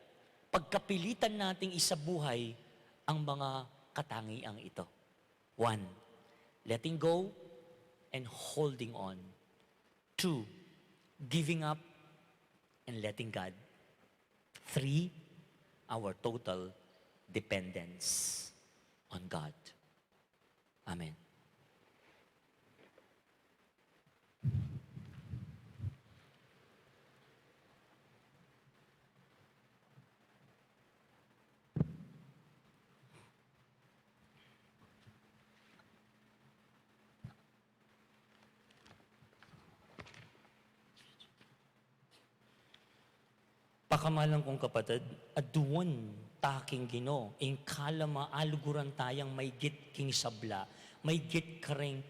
Pagkapilitan nating isabuhay ang mga katangiang ito. One, letting go and holding on. Two, giving up and letting God. Three, our total dependence on God. Amen. Pakamalan kung kapatid, aduan ta king Ginu, ing kalam a aluguran tayang maygit king sabla, maygit karing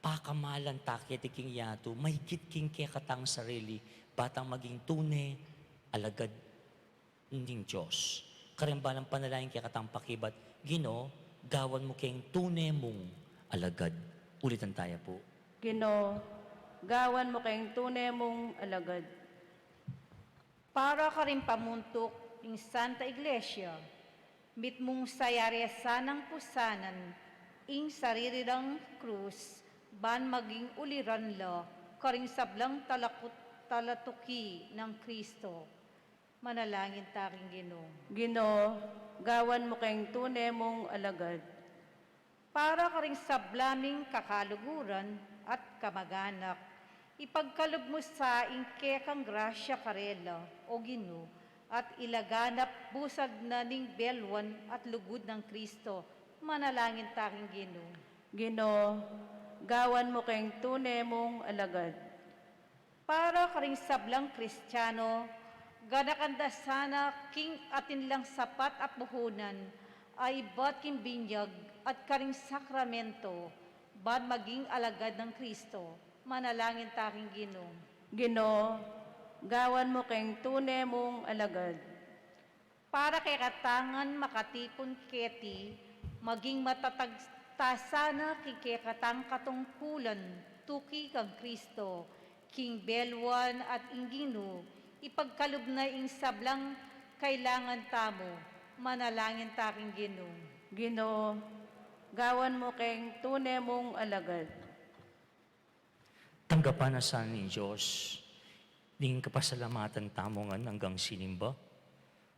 Pakamalan ta keti king yatu, maigit king kekatang sarili, ba tang maging tune alagad ning Dios. Karin balang panalangin kekatang pakibat, Ginu, gawan mu keng tune mung alagad. Ulitan taya pu. Ginu, gawan mu keng tune mung alagad. Para karing pamuntuk ning Santa Iglesia, mitmung sayari sanang pusanan ing sarili lang krus, ban maging uliran la karing sablang talakut-, talatuki nang Kristo. Manalangin ta king Ginu. Ginu, gawan mu keng tune mung alagad. Para karing sabla ming kakaluguran at kamaganak, ipagkalub mu sa ing kekang grasya karela, O Ginu, at ilaganap busag na ning belwan at lugud nang Kristo. Manalangin ta king Ginu. Ginu, gawan mu keng tune mung alagad. Para karing sablang Kristiano, ganakan da sana king atin lang sapat a puhunan a ibat king binyag at karing sakramento, ban maging alagad nang Kristo. Manalangin ta king Ginu. Ginu, gawan mu keng tune mung alagad. Para kekatang makatipun keti, maging matatag ta sana king kekatang katungkulan tuki kang Kristo, king belwan at ing Ginu, ipagkalub na ing sablang kailangan tamu. Manalangin ta king Ginu. Ginu, gawan mu keng tune mung alagad. Tanggapan na sana ning Dios ding kapasalamatan tamu ngan anggang sinimba,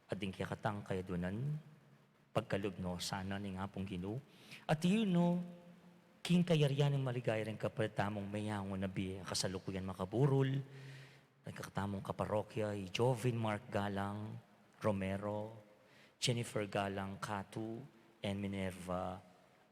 at ding kekatang kayadunan, pagkalub no sana ning Apung Ginu, at iyun no king kayarian ning maligaya ring kapatad tamung meyangu na bie, kasalukuyan makaburul, ning kekatamung kaparokya, i Jovin Mark Galang Romero, Jennifer Galang Catu, and Minerva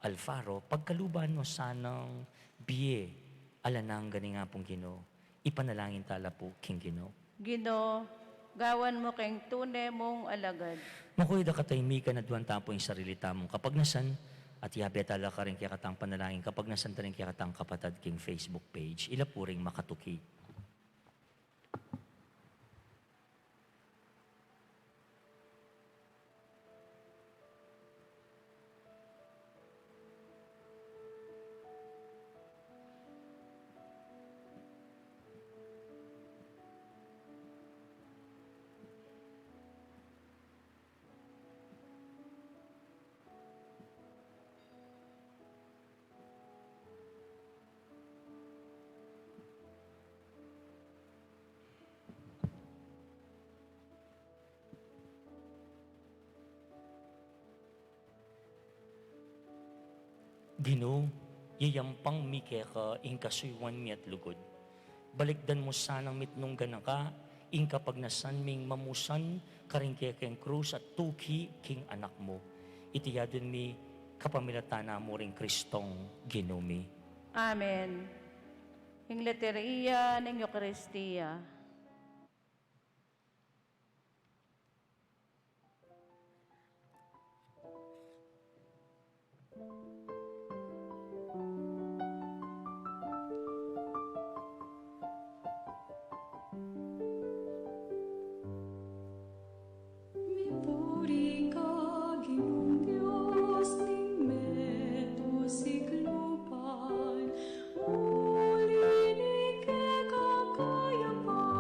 Alfaro, pagkaluban no sanang bie alang angga ning Apung Ginu, ipanalangin ta la pu king Ginu. Ginu, gawan mu keng tune mung alagad. Makuya da kataimikan, aduan ta pu ing sarili tamung kapagnasan, at yabe ta la karing kekatang panalangin kapagnasan da ring kekatang kapatad king Facebook page. Ila pu ring makatuki. Ginu, yayampang mi keka ing kasuyuan mi at lugud. Balikdan mu sanang mitmung ganaka ing kapagnasan ming mamusan karing kekeng krus at tuki king Anak mu. Iti yadun mi kapamilatan na mu ring Kristong Ginu mi. Amen. Ing Litania ning Eukaristia. Mipuri ka, Ginung Dios ning meto sikluban, uli ni keka kayapan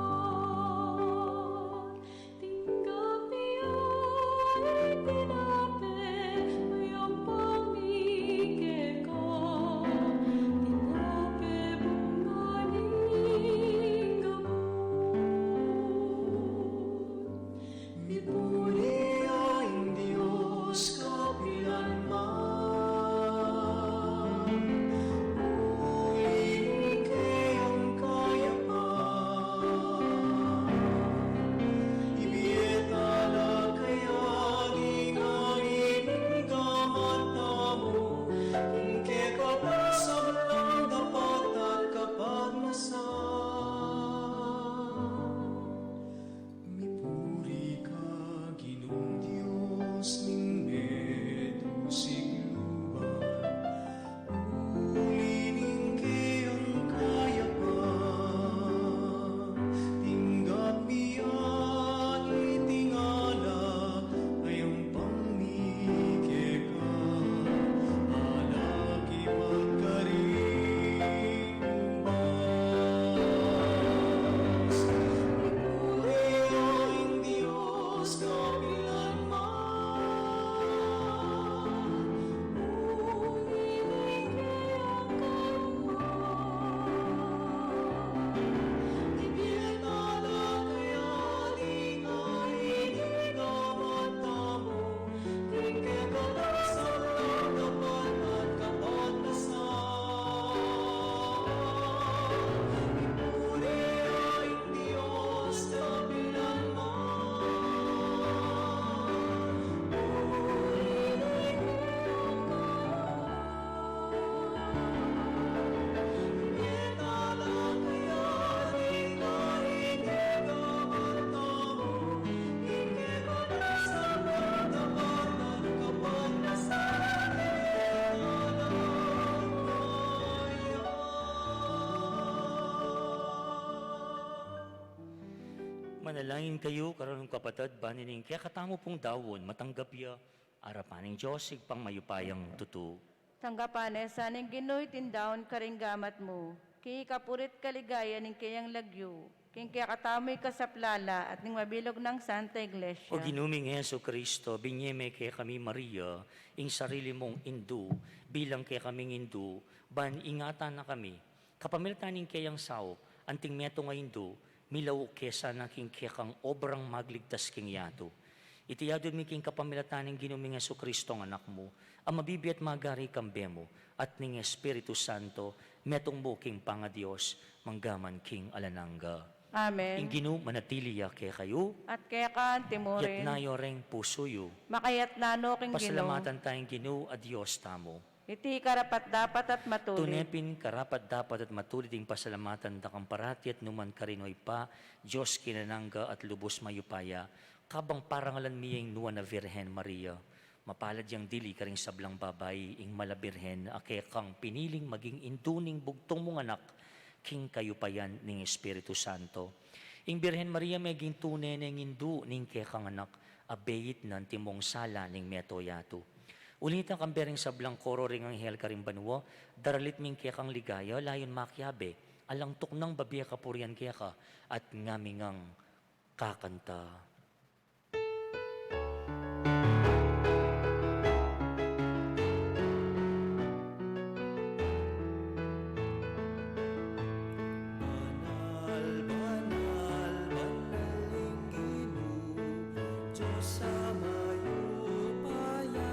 Manalangin kayu, kararung kapatad, ban ining kekatamu pung daun, matanggap ya arapan ning Dios, Ibpang mayupayang tutu. Tanggapan na sa ning Ginu iting daun karing gamat mu, king ikapuri't kaligayan ning keyang lagyu, king kekatamu ing kasaplalan at ning mabilug nang Santa Iglesia. O Ginu ming Jesucristo, binye me kekami Maria, ing sarili mung indu, bilang kekaming indu, ban ingatan na kami, kapamilatan ning keyang saup, anting metung a indu, milauk ke sana king kekang obrang magligtas king yatu. Iti adut mi king kapamilatan ning Ginu ming Jesucristo a Anak mu, a mabibie at magari kambe mu, at ning Espiritu Santo, metung mu king pangaDios, mangga man king alang angga. Amen. Ing Ginu manatili ya kekayu. At keka antimurin. Itas yu reng pusu yu. Makaitas na no king Ginu. Pasalamatan taya ing Ginu a Dios tamu. Iti karapat-dapat at matulid. Tune pin karapat-dapat at matulid ing pasalamatan da kang parati at nukarin man, O Ibpa, Dios king alang angga at lubus mayupaya, kabang parangalan mi ing nuan a Virgen Maria. Mapalad yang dili karing sablang babai, ing Mala Birhen a kekang piniling maging indu ning bugtung mung Anak, king kayupayan ning Espiritu Santo. Ing Birhen Maria meging tune neng indu ning kekang Anak, a beit na antimong sala ning metung a yatu. Uli na nita, kambe ring sablang koro ring anghel karing banua, daralit mi ing kekang ligaya, layun makiabe, alang tuknang babie kapurian keka, at ngami ngang kakanta. Banal, banal, banal ing Ginu, Dios a mayupaya.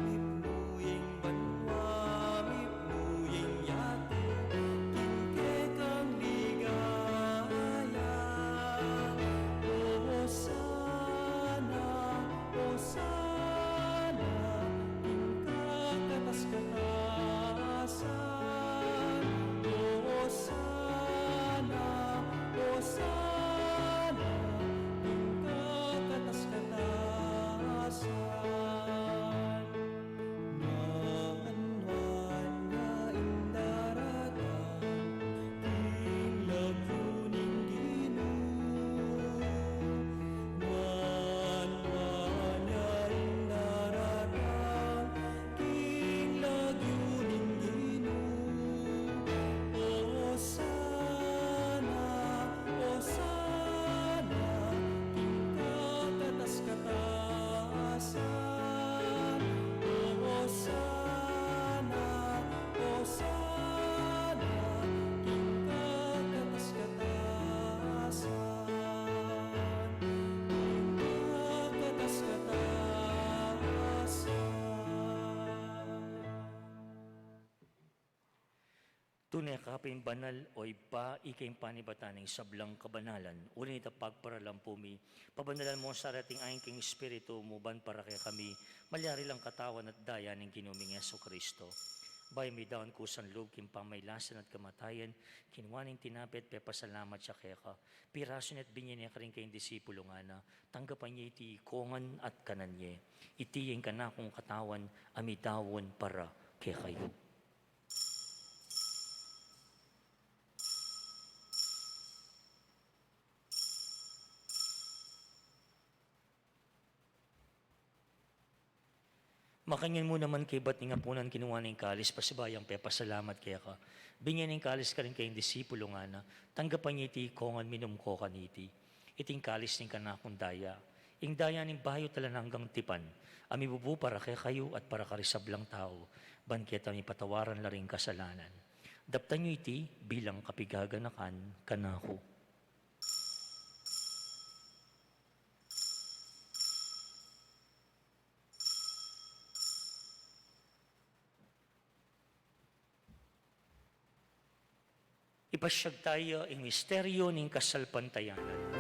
Mipnu ing banua, mipnu ing yatu, king kekang ligaya. Hosana, Hosana, king kakatas-katasan. Hosana, Hosana, king kakatas-katasan. Nuan, nuan ya ing daratang king lagyu ning Ginu. Nuan, nuan ya ing daratang king lagyu ning Ginu. Hosana, Hosana, king kakatas-katasan. Hosana, Hosana, king kakatas-katasan. King kakatas-katasan. Tune ka pin banal, O Ibpa, ika ing panibatan ning sablang kabanalan. Uli na nita, pagparalampu mi, pabanalan mu sa reting ain king Espiritu mu, ban para kekami malyari lang katawan at daya ning Ginu ming Jesucristo. Bayu midaun kusang lub king pamailasan at kamatayan, kinua ne ing tinape at pepasalamat ya keka, pirasu ne at binye ne karing kayang disipulu, ngana, tanggapan ye iti ikongan at kanan ye. Iti ing kanakung katawan a midaun para kekayu. Makanyan mu naman, kaybat ning apunan, kinua ne ing kalis, pasibayu yang pepasalamat keka, binye ne ing kalis karing kayang disipulu, ngana, tanggapan ye iti ikongan, minum ko kaniti. Iti ing kalis ning kanakung daya, ing daya ning bayu at alang anggang tipan, a mibubu para kekayu at para karing sablang tau, ban keta mipatawaran la ring kasalanan. Daptan yu iti bilang kapigaganakan kanaku. Ipasyag taya ing misteryu ning kasalpantayanan.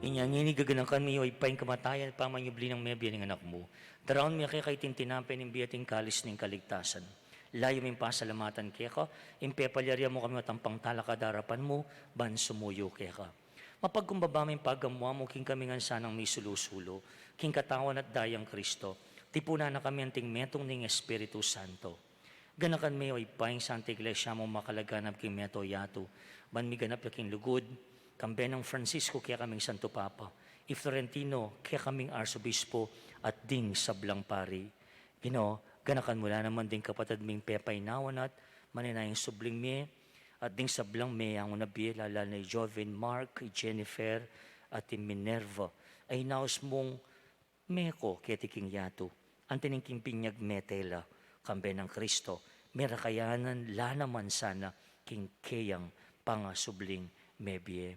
Inya ngeni gaganakan mi, o Ibpa, ing kamatayan at pamanyubli nang mebie ning Anak mu. Daraun mi keka iting tinape ning bie at ing kalis ning kaligtasan. Layu ming pasalamatan keka ing pepalyarian mu kami at ampang talakad king arapan mu ban sumuyu keka. Mapagkumbaba ming pagamu-amu king kami ngan sanang misulu-sulu king katawan at dayang Kristo. Tipunan na kami anting metung ning Espiritu Santo. Ganakan me, o Ibpa, ing Santa Iglesia mung makalaganap king mabilug a yatu, ban miganap ya king lugud, kambe nang Francisco kekaming Santo Papa, i Florentino kekaming Arsobispo, at ding sablang pari. Ginu, ganakan mu la naman ding kapatad ming pepainawa na at manenaya ing subling mie, at ding sablang meangu na bie, lala na i Joven, Mark, i Jennifer, at i Minerva. Ay naus mung meko keti king yatu, anti ning king binyag mete la, kambe nang Kristo, merakayanan la naman sana king keyang pangasubling mebie.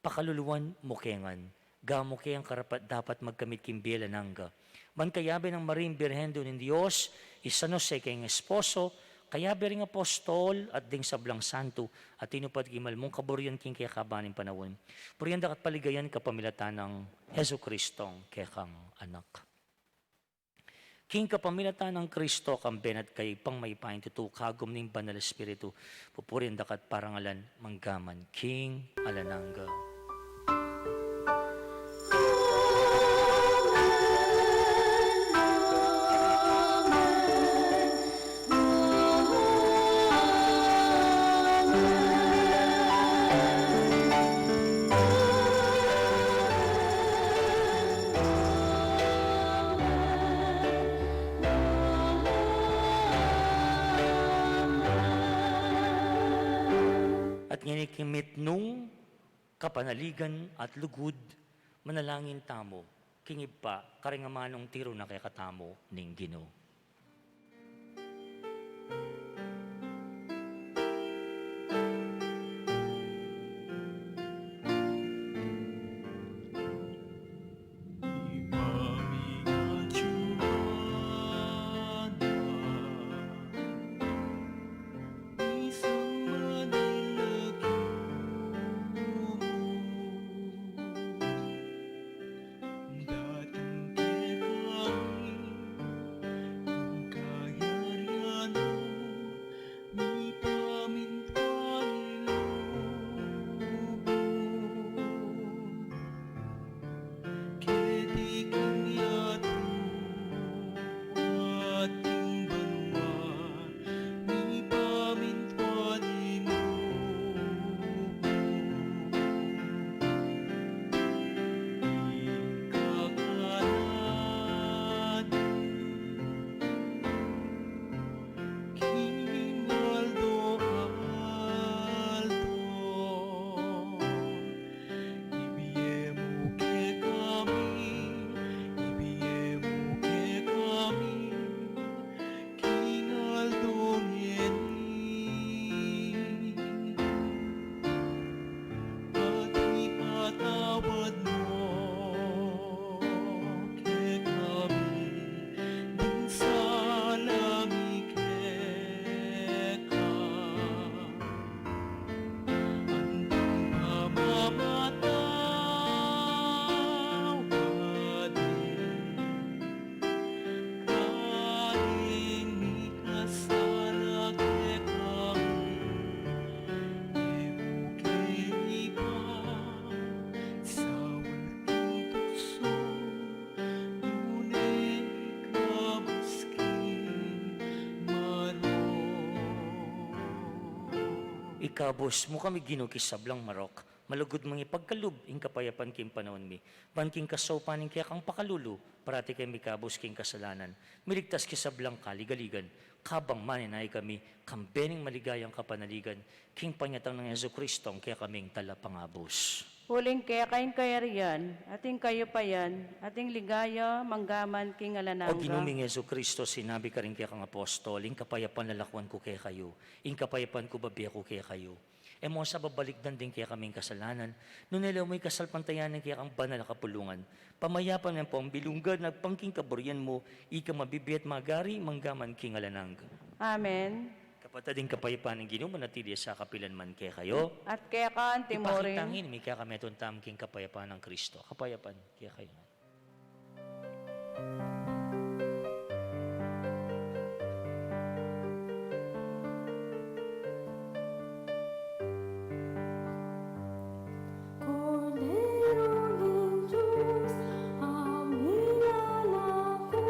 Pakaluluan mu ke ngan, gamu keng karapat-dapat magkamit king bie alang angga. Ban kayabe nang Maria ing Birhen, Indu ning Dios, i San Jose keng esposo, kayabe ring apostol, at ding sablang santo, a tinupad king mal mung kaburian king kekaban ning panaun. Burian da ka at paligayan kapamilatan nang Jesucristong kekang Anak. King kapamilatan nang Kristo, kambe na at kaya, Ibpang mayupayang tutu, kagum ning Banal Espiritu, pupurian da ka at parangalan, mangga man king alang angga. At ngeni king mitmung kapanaligan at lugud, manalangin tamu king Ibpa, karing amanung tiru na kekatamu ning Ginu. Datang kekami ing kayarian mu, mipamintuan ing lub mu keti king yatu at king banua. Mipamintuan ing lub mu king kakanan mi king aldo-aldo. Ibie mu kekami, ibie mu kekami king aldo ngeni, at ipatawad mu kekami ding sala mi keka, anti ing pamamatawad mi karing mikasala kekami. E mu ke ipasawad king tuksu, nune ikabus king marok. Ikabus mu kami, Ginu, king sablang marok, malugud mung ipagkalub ing kapayapan king panaun mi, ban king kasaupan ning kekang pakalulu, parati kami mikabus king kasalanan, miligtas king sablang kaligaligan, kabang manenaya kami kambe ning maligayang kapanaligan king panyatang nang Jesucristong kekaming Talapangabus. Uling keka ing kayarian, at ing kayupayan, at ing ligaya, mangga man king alang angga. O Ginu ming Jesucristo, sinabi karing kekang apostol, ing kapayapan lalakwan ku kekayu, ing kapayapan ku babie ku kekayu. E mu sa babalikdan ding kekaming kasalanan, nune lawen mu ing kasalpantayanan ning kekang banal a kapulungan. Pamayapan mu ampong bilugad agpang king kaburian mu, ika mabibie at magari, mangga man king alang angga. Amen. At ding kapayapan ning Ginu manatili ya sa kapilan man kekayu. At keka antimurin. Ipakit ta ngan ing kekayu, metung tamu king kapayapan nang Kristo. Kapayapan kekayu. Kordero ning Dios, a milalako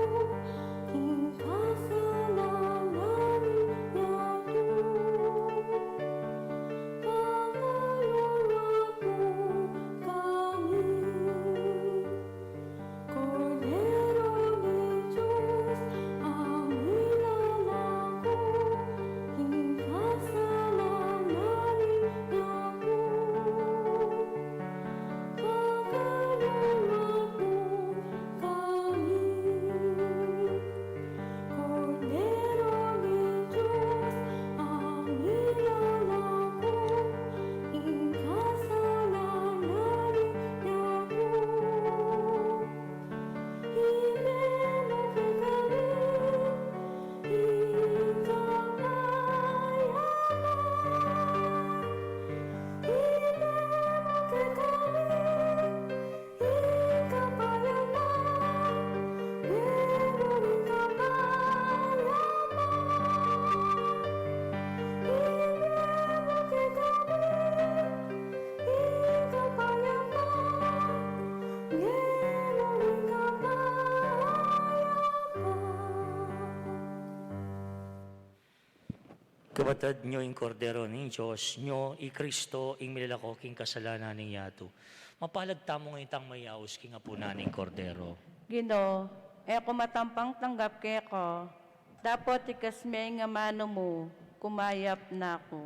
king kasalanan ning yatu, pakaluwag mu kami. Kordero ning Dios, a milalako king kasalanan ning yatu, pakaluwag mu kami. Kordero ning Dios, a milalako king kasalanan ning yatu, ibie mu kekami ing kapayapan. Ibie mu kekami ing kapayapan. Ibie mu ing kapayapan. Ibie mu kekami ing kapayapan. Ibie mu ing kapayapan. Kapatad, nyo ing Kordero ning Dios, nyo i Kristo, ing milalako king kasalanan ning yatu. Mapalad tamu ngan itang mayaus king apunan ning Kordero. Ginu, e ku matampang tanggap keka, dapot ikasme ing amanu mu, kumayap na ku.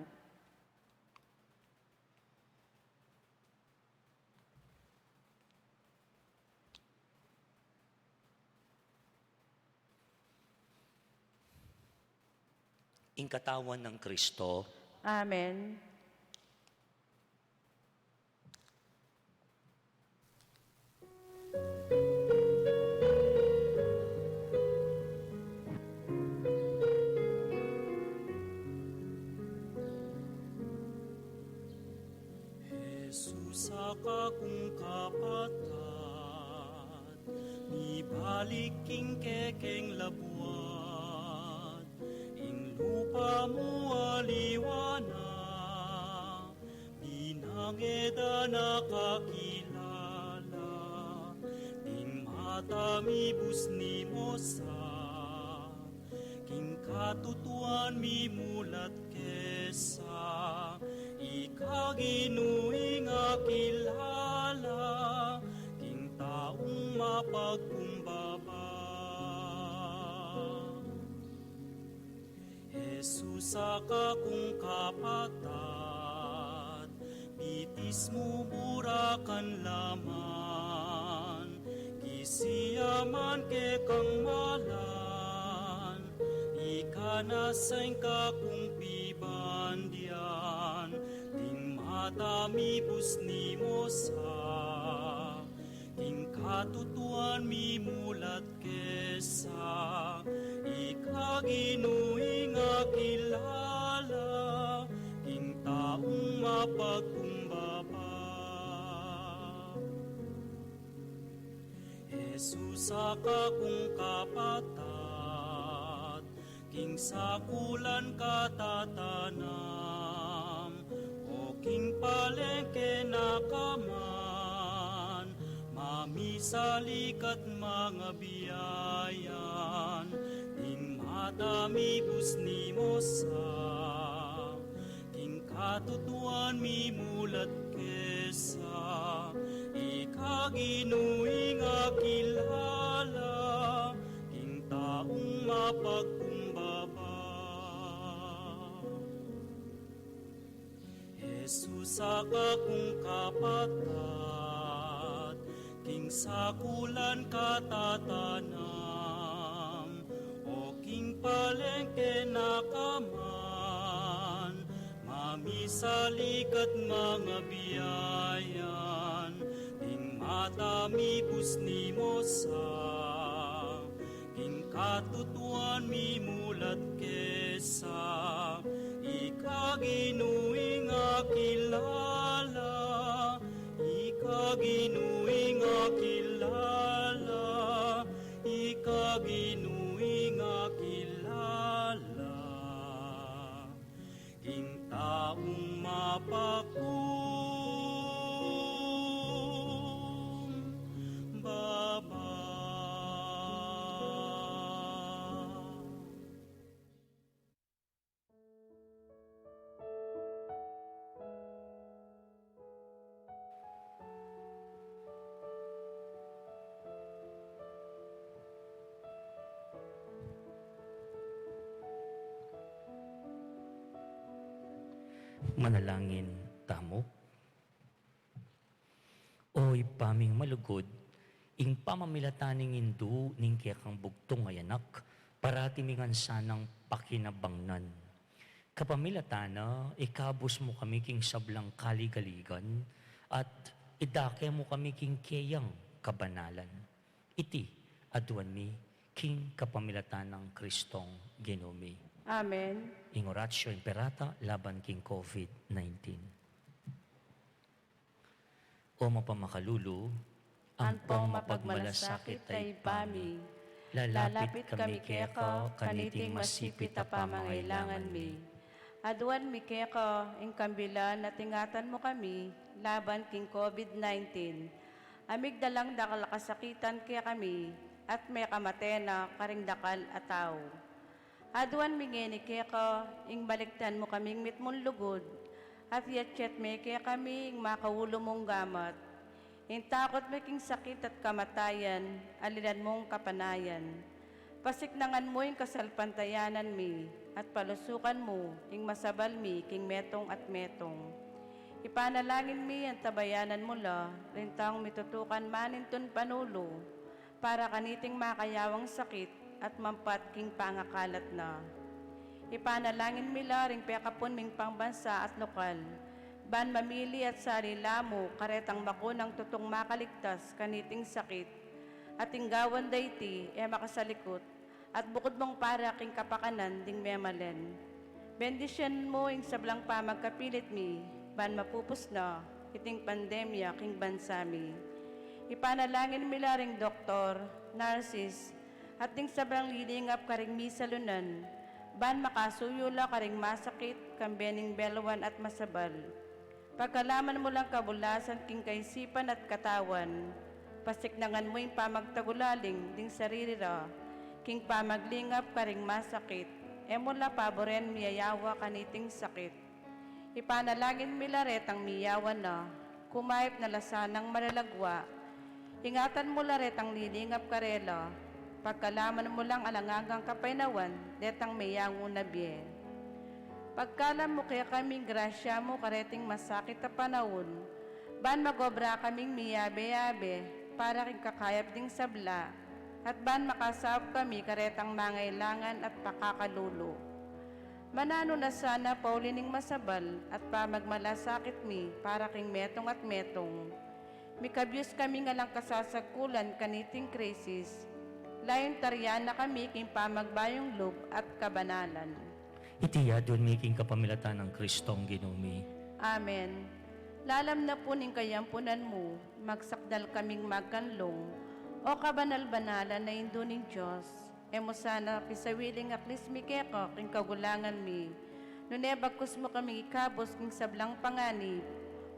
Ing katawan nang Kristo. Amen. Jesus, a kakung kapatad, mibalik king kekeng labuad, ing lupa mu aliwa na, binangedan a kakilala, ding mata mi busni mu sa, king katutuan mimulat ke sa, ika Ginu ing akilala, king taung mapagkumbaba. Jesus, a kakung kapatad, bitis mu burakan laman, kisiaman kekang malan, ika na sa ing kakung pibandian, ding mata mi busni mu sa, king katutuan mimulat ke sa, ika Ginu ing akilala, king taung mapagkumbaba. Jesus, a kakung kapatad, king sakulan katatanam, o king palengke na ka man, mamisalikat mangabiayan, ding mata mi busni mu sa, king katutuan mimulat ke sa, ika Ginu ing akilala, king taung mapagkumbaba. Jesus, a kakung kapatad, king sakulan katatanam, o king palengke na ka man, mamisalikat mangabiayan, ding mata mi busni mu sa, king katutuan mimulat ke sa, Kilala, ika Ginu ing akilala, ika Ginu ing akilala, king taung mapakumbaba. Manalangin tamu. O Ibpa ming malugud, ing pamamilatan ning indu ning kekang bugtung a anak, parati mi ngan sanang pakinabangnan. Kapamilatan na, ikabus mu kami king sablang kaligaligan, at idake mu kami king keyang kabanalan. Iti, aduan mi, king kapamilatan nang Kristong Ginu mi. Amen. Ing Oratio Imperata laban king COVID nineteen. O mapamakalulu, ampong mapagmalasakit a Ibpa mi, lalapit kami keka kaniting masipit a pamangailangan mi. Aduan mi keka ing kambilan at ingatan mu kami laban king COVID nineteen, a migdalang dakal a kasakitan kekami at mekamate na karing dakal a tau. Aduan mi ngeni keka ing balikdan mu kaming mitmung lugud, at iyatyat me kekami ing makaulu mung gamat. Ing takut mi king sakit at kamatayan, alilan mung kapanayan. Pasiknangan mu ing kasalpantayanan mi, at palusukan mu ing masabal mi king metung at metung. Ipanalangin mi antabayanan mu la ring taung mitutukan manintun panulu para kaniting makayawang sakit at mampat king pangakalat na. Ipanalangin mi la ring pekapun ming pambansa at lokal, ban mamili at salila mu karetang makunang tutung makaligtas kaniting sakit, at ing gawan da iti e makasalikut, at bukud mung para king kapakanan ding memalen. Bendisyunan mu ing sablang pamagkapilit mi, ban mapupus na iting pandemya king bansa mi. Ipanalangin mi la ring doktor, nurses, at ding sablang lilingap karing misalunan, ban makasuyu la karing masakit, kambe ning belwan at masabal. Pagkalaman mu lang kabulasan king kaisipan at katawan, pasiknangan mu ing pamagtagulaling ding sarili ra king pamaglingap karing masakit, e mu la paburen miyayawa kaniting sakit. Ipanalangin mi la retang miyawa na, kumayap na la sanang malalagwa. Ingatan mu la retang lilingap karela, pagkalaman mu lang alang anggang kapaynawan detang meyangu na bie. Pagkalam mu kekami ing grasya mu kareting masakit a panaun, ban magobra kaming miyabe-yabe para king kakayap ding sabla, at ban makasaup kami karetang mangailangan at pakakalulu. Mananu na sana pauli ning masabal at pamagmalasakit mi para king metung at metung. Mikabyus kaming alang kasasagkulan kaniting krisis, layun tarian na kami king pamagbayung lub at kabanalan. Iti aduan mi king kapamilatan nang Kristong Ginu mi. Amen. Lalam na pu ning kayampunan mu, magsakdal kaming magkanlung, o kabanal-banalan a Indu ning Dios. E mu sana pisawili ing aklis mi keka king kagulangan mi, nune bagkus mu kaming ikabus king sablang panganib,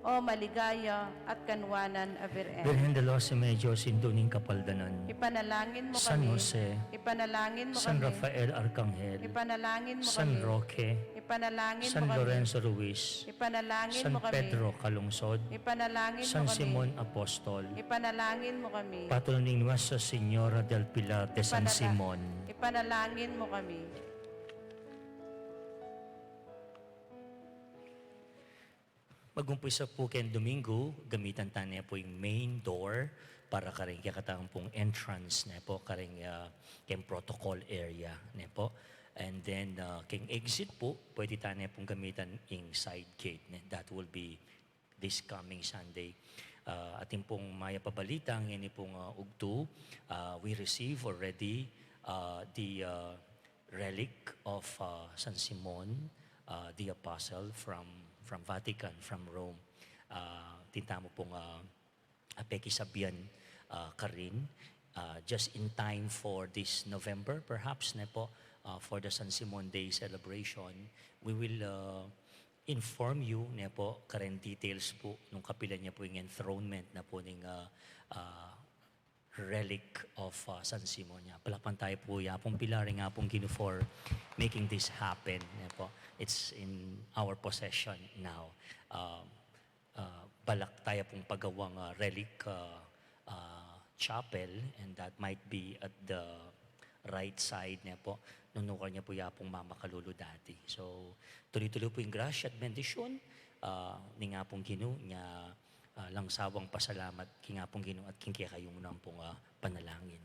o maligaya at kanwanan a Birhen. Birhen de los Remedios, Indu ning Kapaldanan. Ipanalangin mu kami. San Jose. Ipanalangin mu kami. San Rafael Arcangel. Ipanalangin mu kami. San Roque. Ipanalangin mu kami. San Lorenzo Ruiz. Ipanalangin mu kami. San Pedro Calungsod. Ipanalangin mu kami. San Simon Apostol. Ipanalangin mu kami. Patron ning Nuestra Señora del Pilar de San Simon. Ipanalangin mu kami. Mag-umpisa pu keng Domingo, gamitan ta ne pu ing main door para karing kekatang pung entrance ne pu, karing, ah, keng protocol area ne pu. And then, ah, keng exit pu, pwede ta ne pung gamitan ing side gate ne. That will be this coming Sunday. Ah, atin pung mayap a balita ngeni pung, ah, ugtu, ah, we receive already, ah, the, ah, relic of, uh, San Simon, uh, the Apostle from, from Vatican, from Rome. Ah, atin tamu pung, ah, ah, pekisabyan, ah, karin, ah, just in time for this November, perhaps, ne po, ah, for the San Simon Day celebration, we will, ah, inform you, ne po, karin details pu nung kapilan ya pu ing enthronement na pu ning, ah, ah, relic of, ah, San Simon ya. Palakpan taya pu ya pung pilar ning Apung Ginu for making this happen, ne po. It's in our possession now. Um, ah, balak taya pung pagawang, ah, relic, ah, ah, chapel, and that might be at the right side, ne po, nung nukarin ya pu ya pung mamakalulu dati. So, tuloy-tuloy pu ing grasya at bendisyun, ah, ning Apung Ginu, nya, ah, alang sawang pasalamat king Apung Ginu at king kekayu ngan pung, ah, panalangin.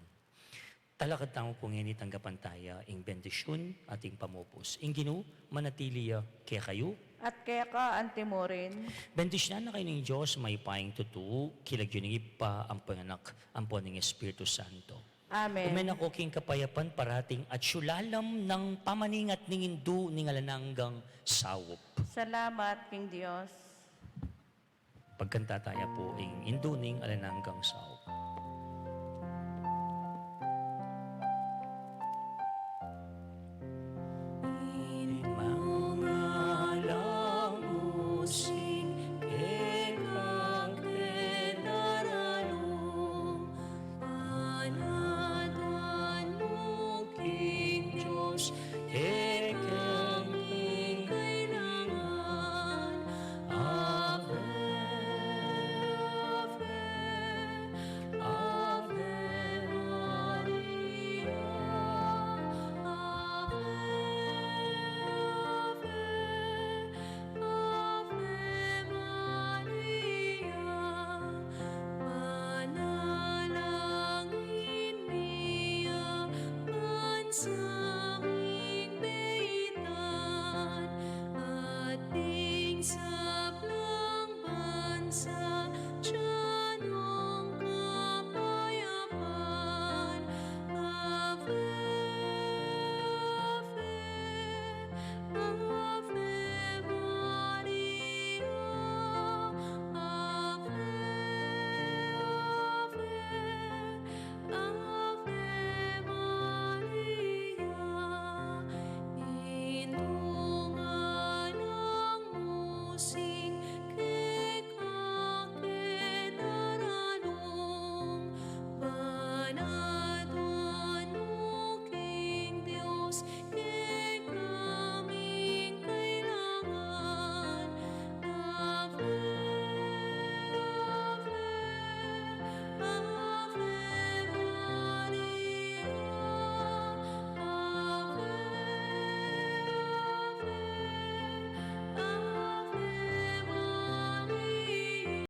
Talakad tamu pu ngeni, tanggapan taya ing bendisyun at ing pamubus. Ing Ginu manatili ya kekayu. At keka anti mu rin. Bendisyunan na kayu ning Dios, mayupayang tutu, king lagyu ning Ibpa, ampo ning Anak, ampo ning Espiritu Santo. Amen. Ume na ko king kapayapan parating at sulalam nang pamaningat ning Indu ning alang anggang saup. Salamat king Dios. Pagkanta taya pu ing Indu ning alang anggang saup.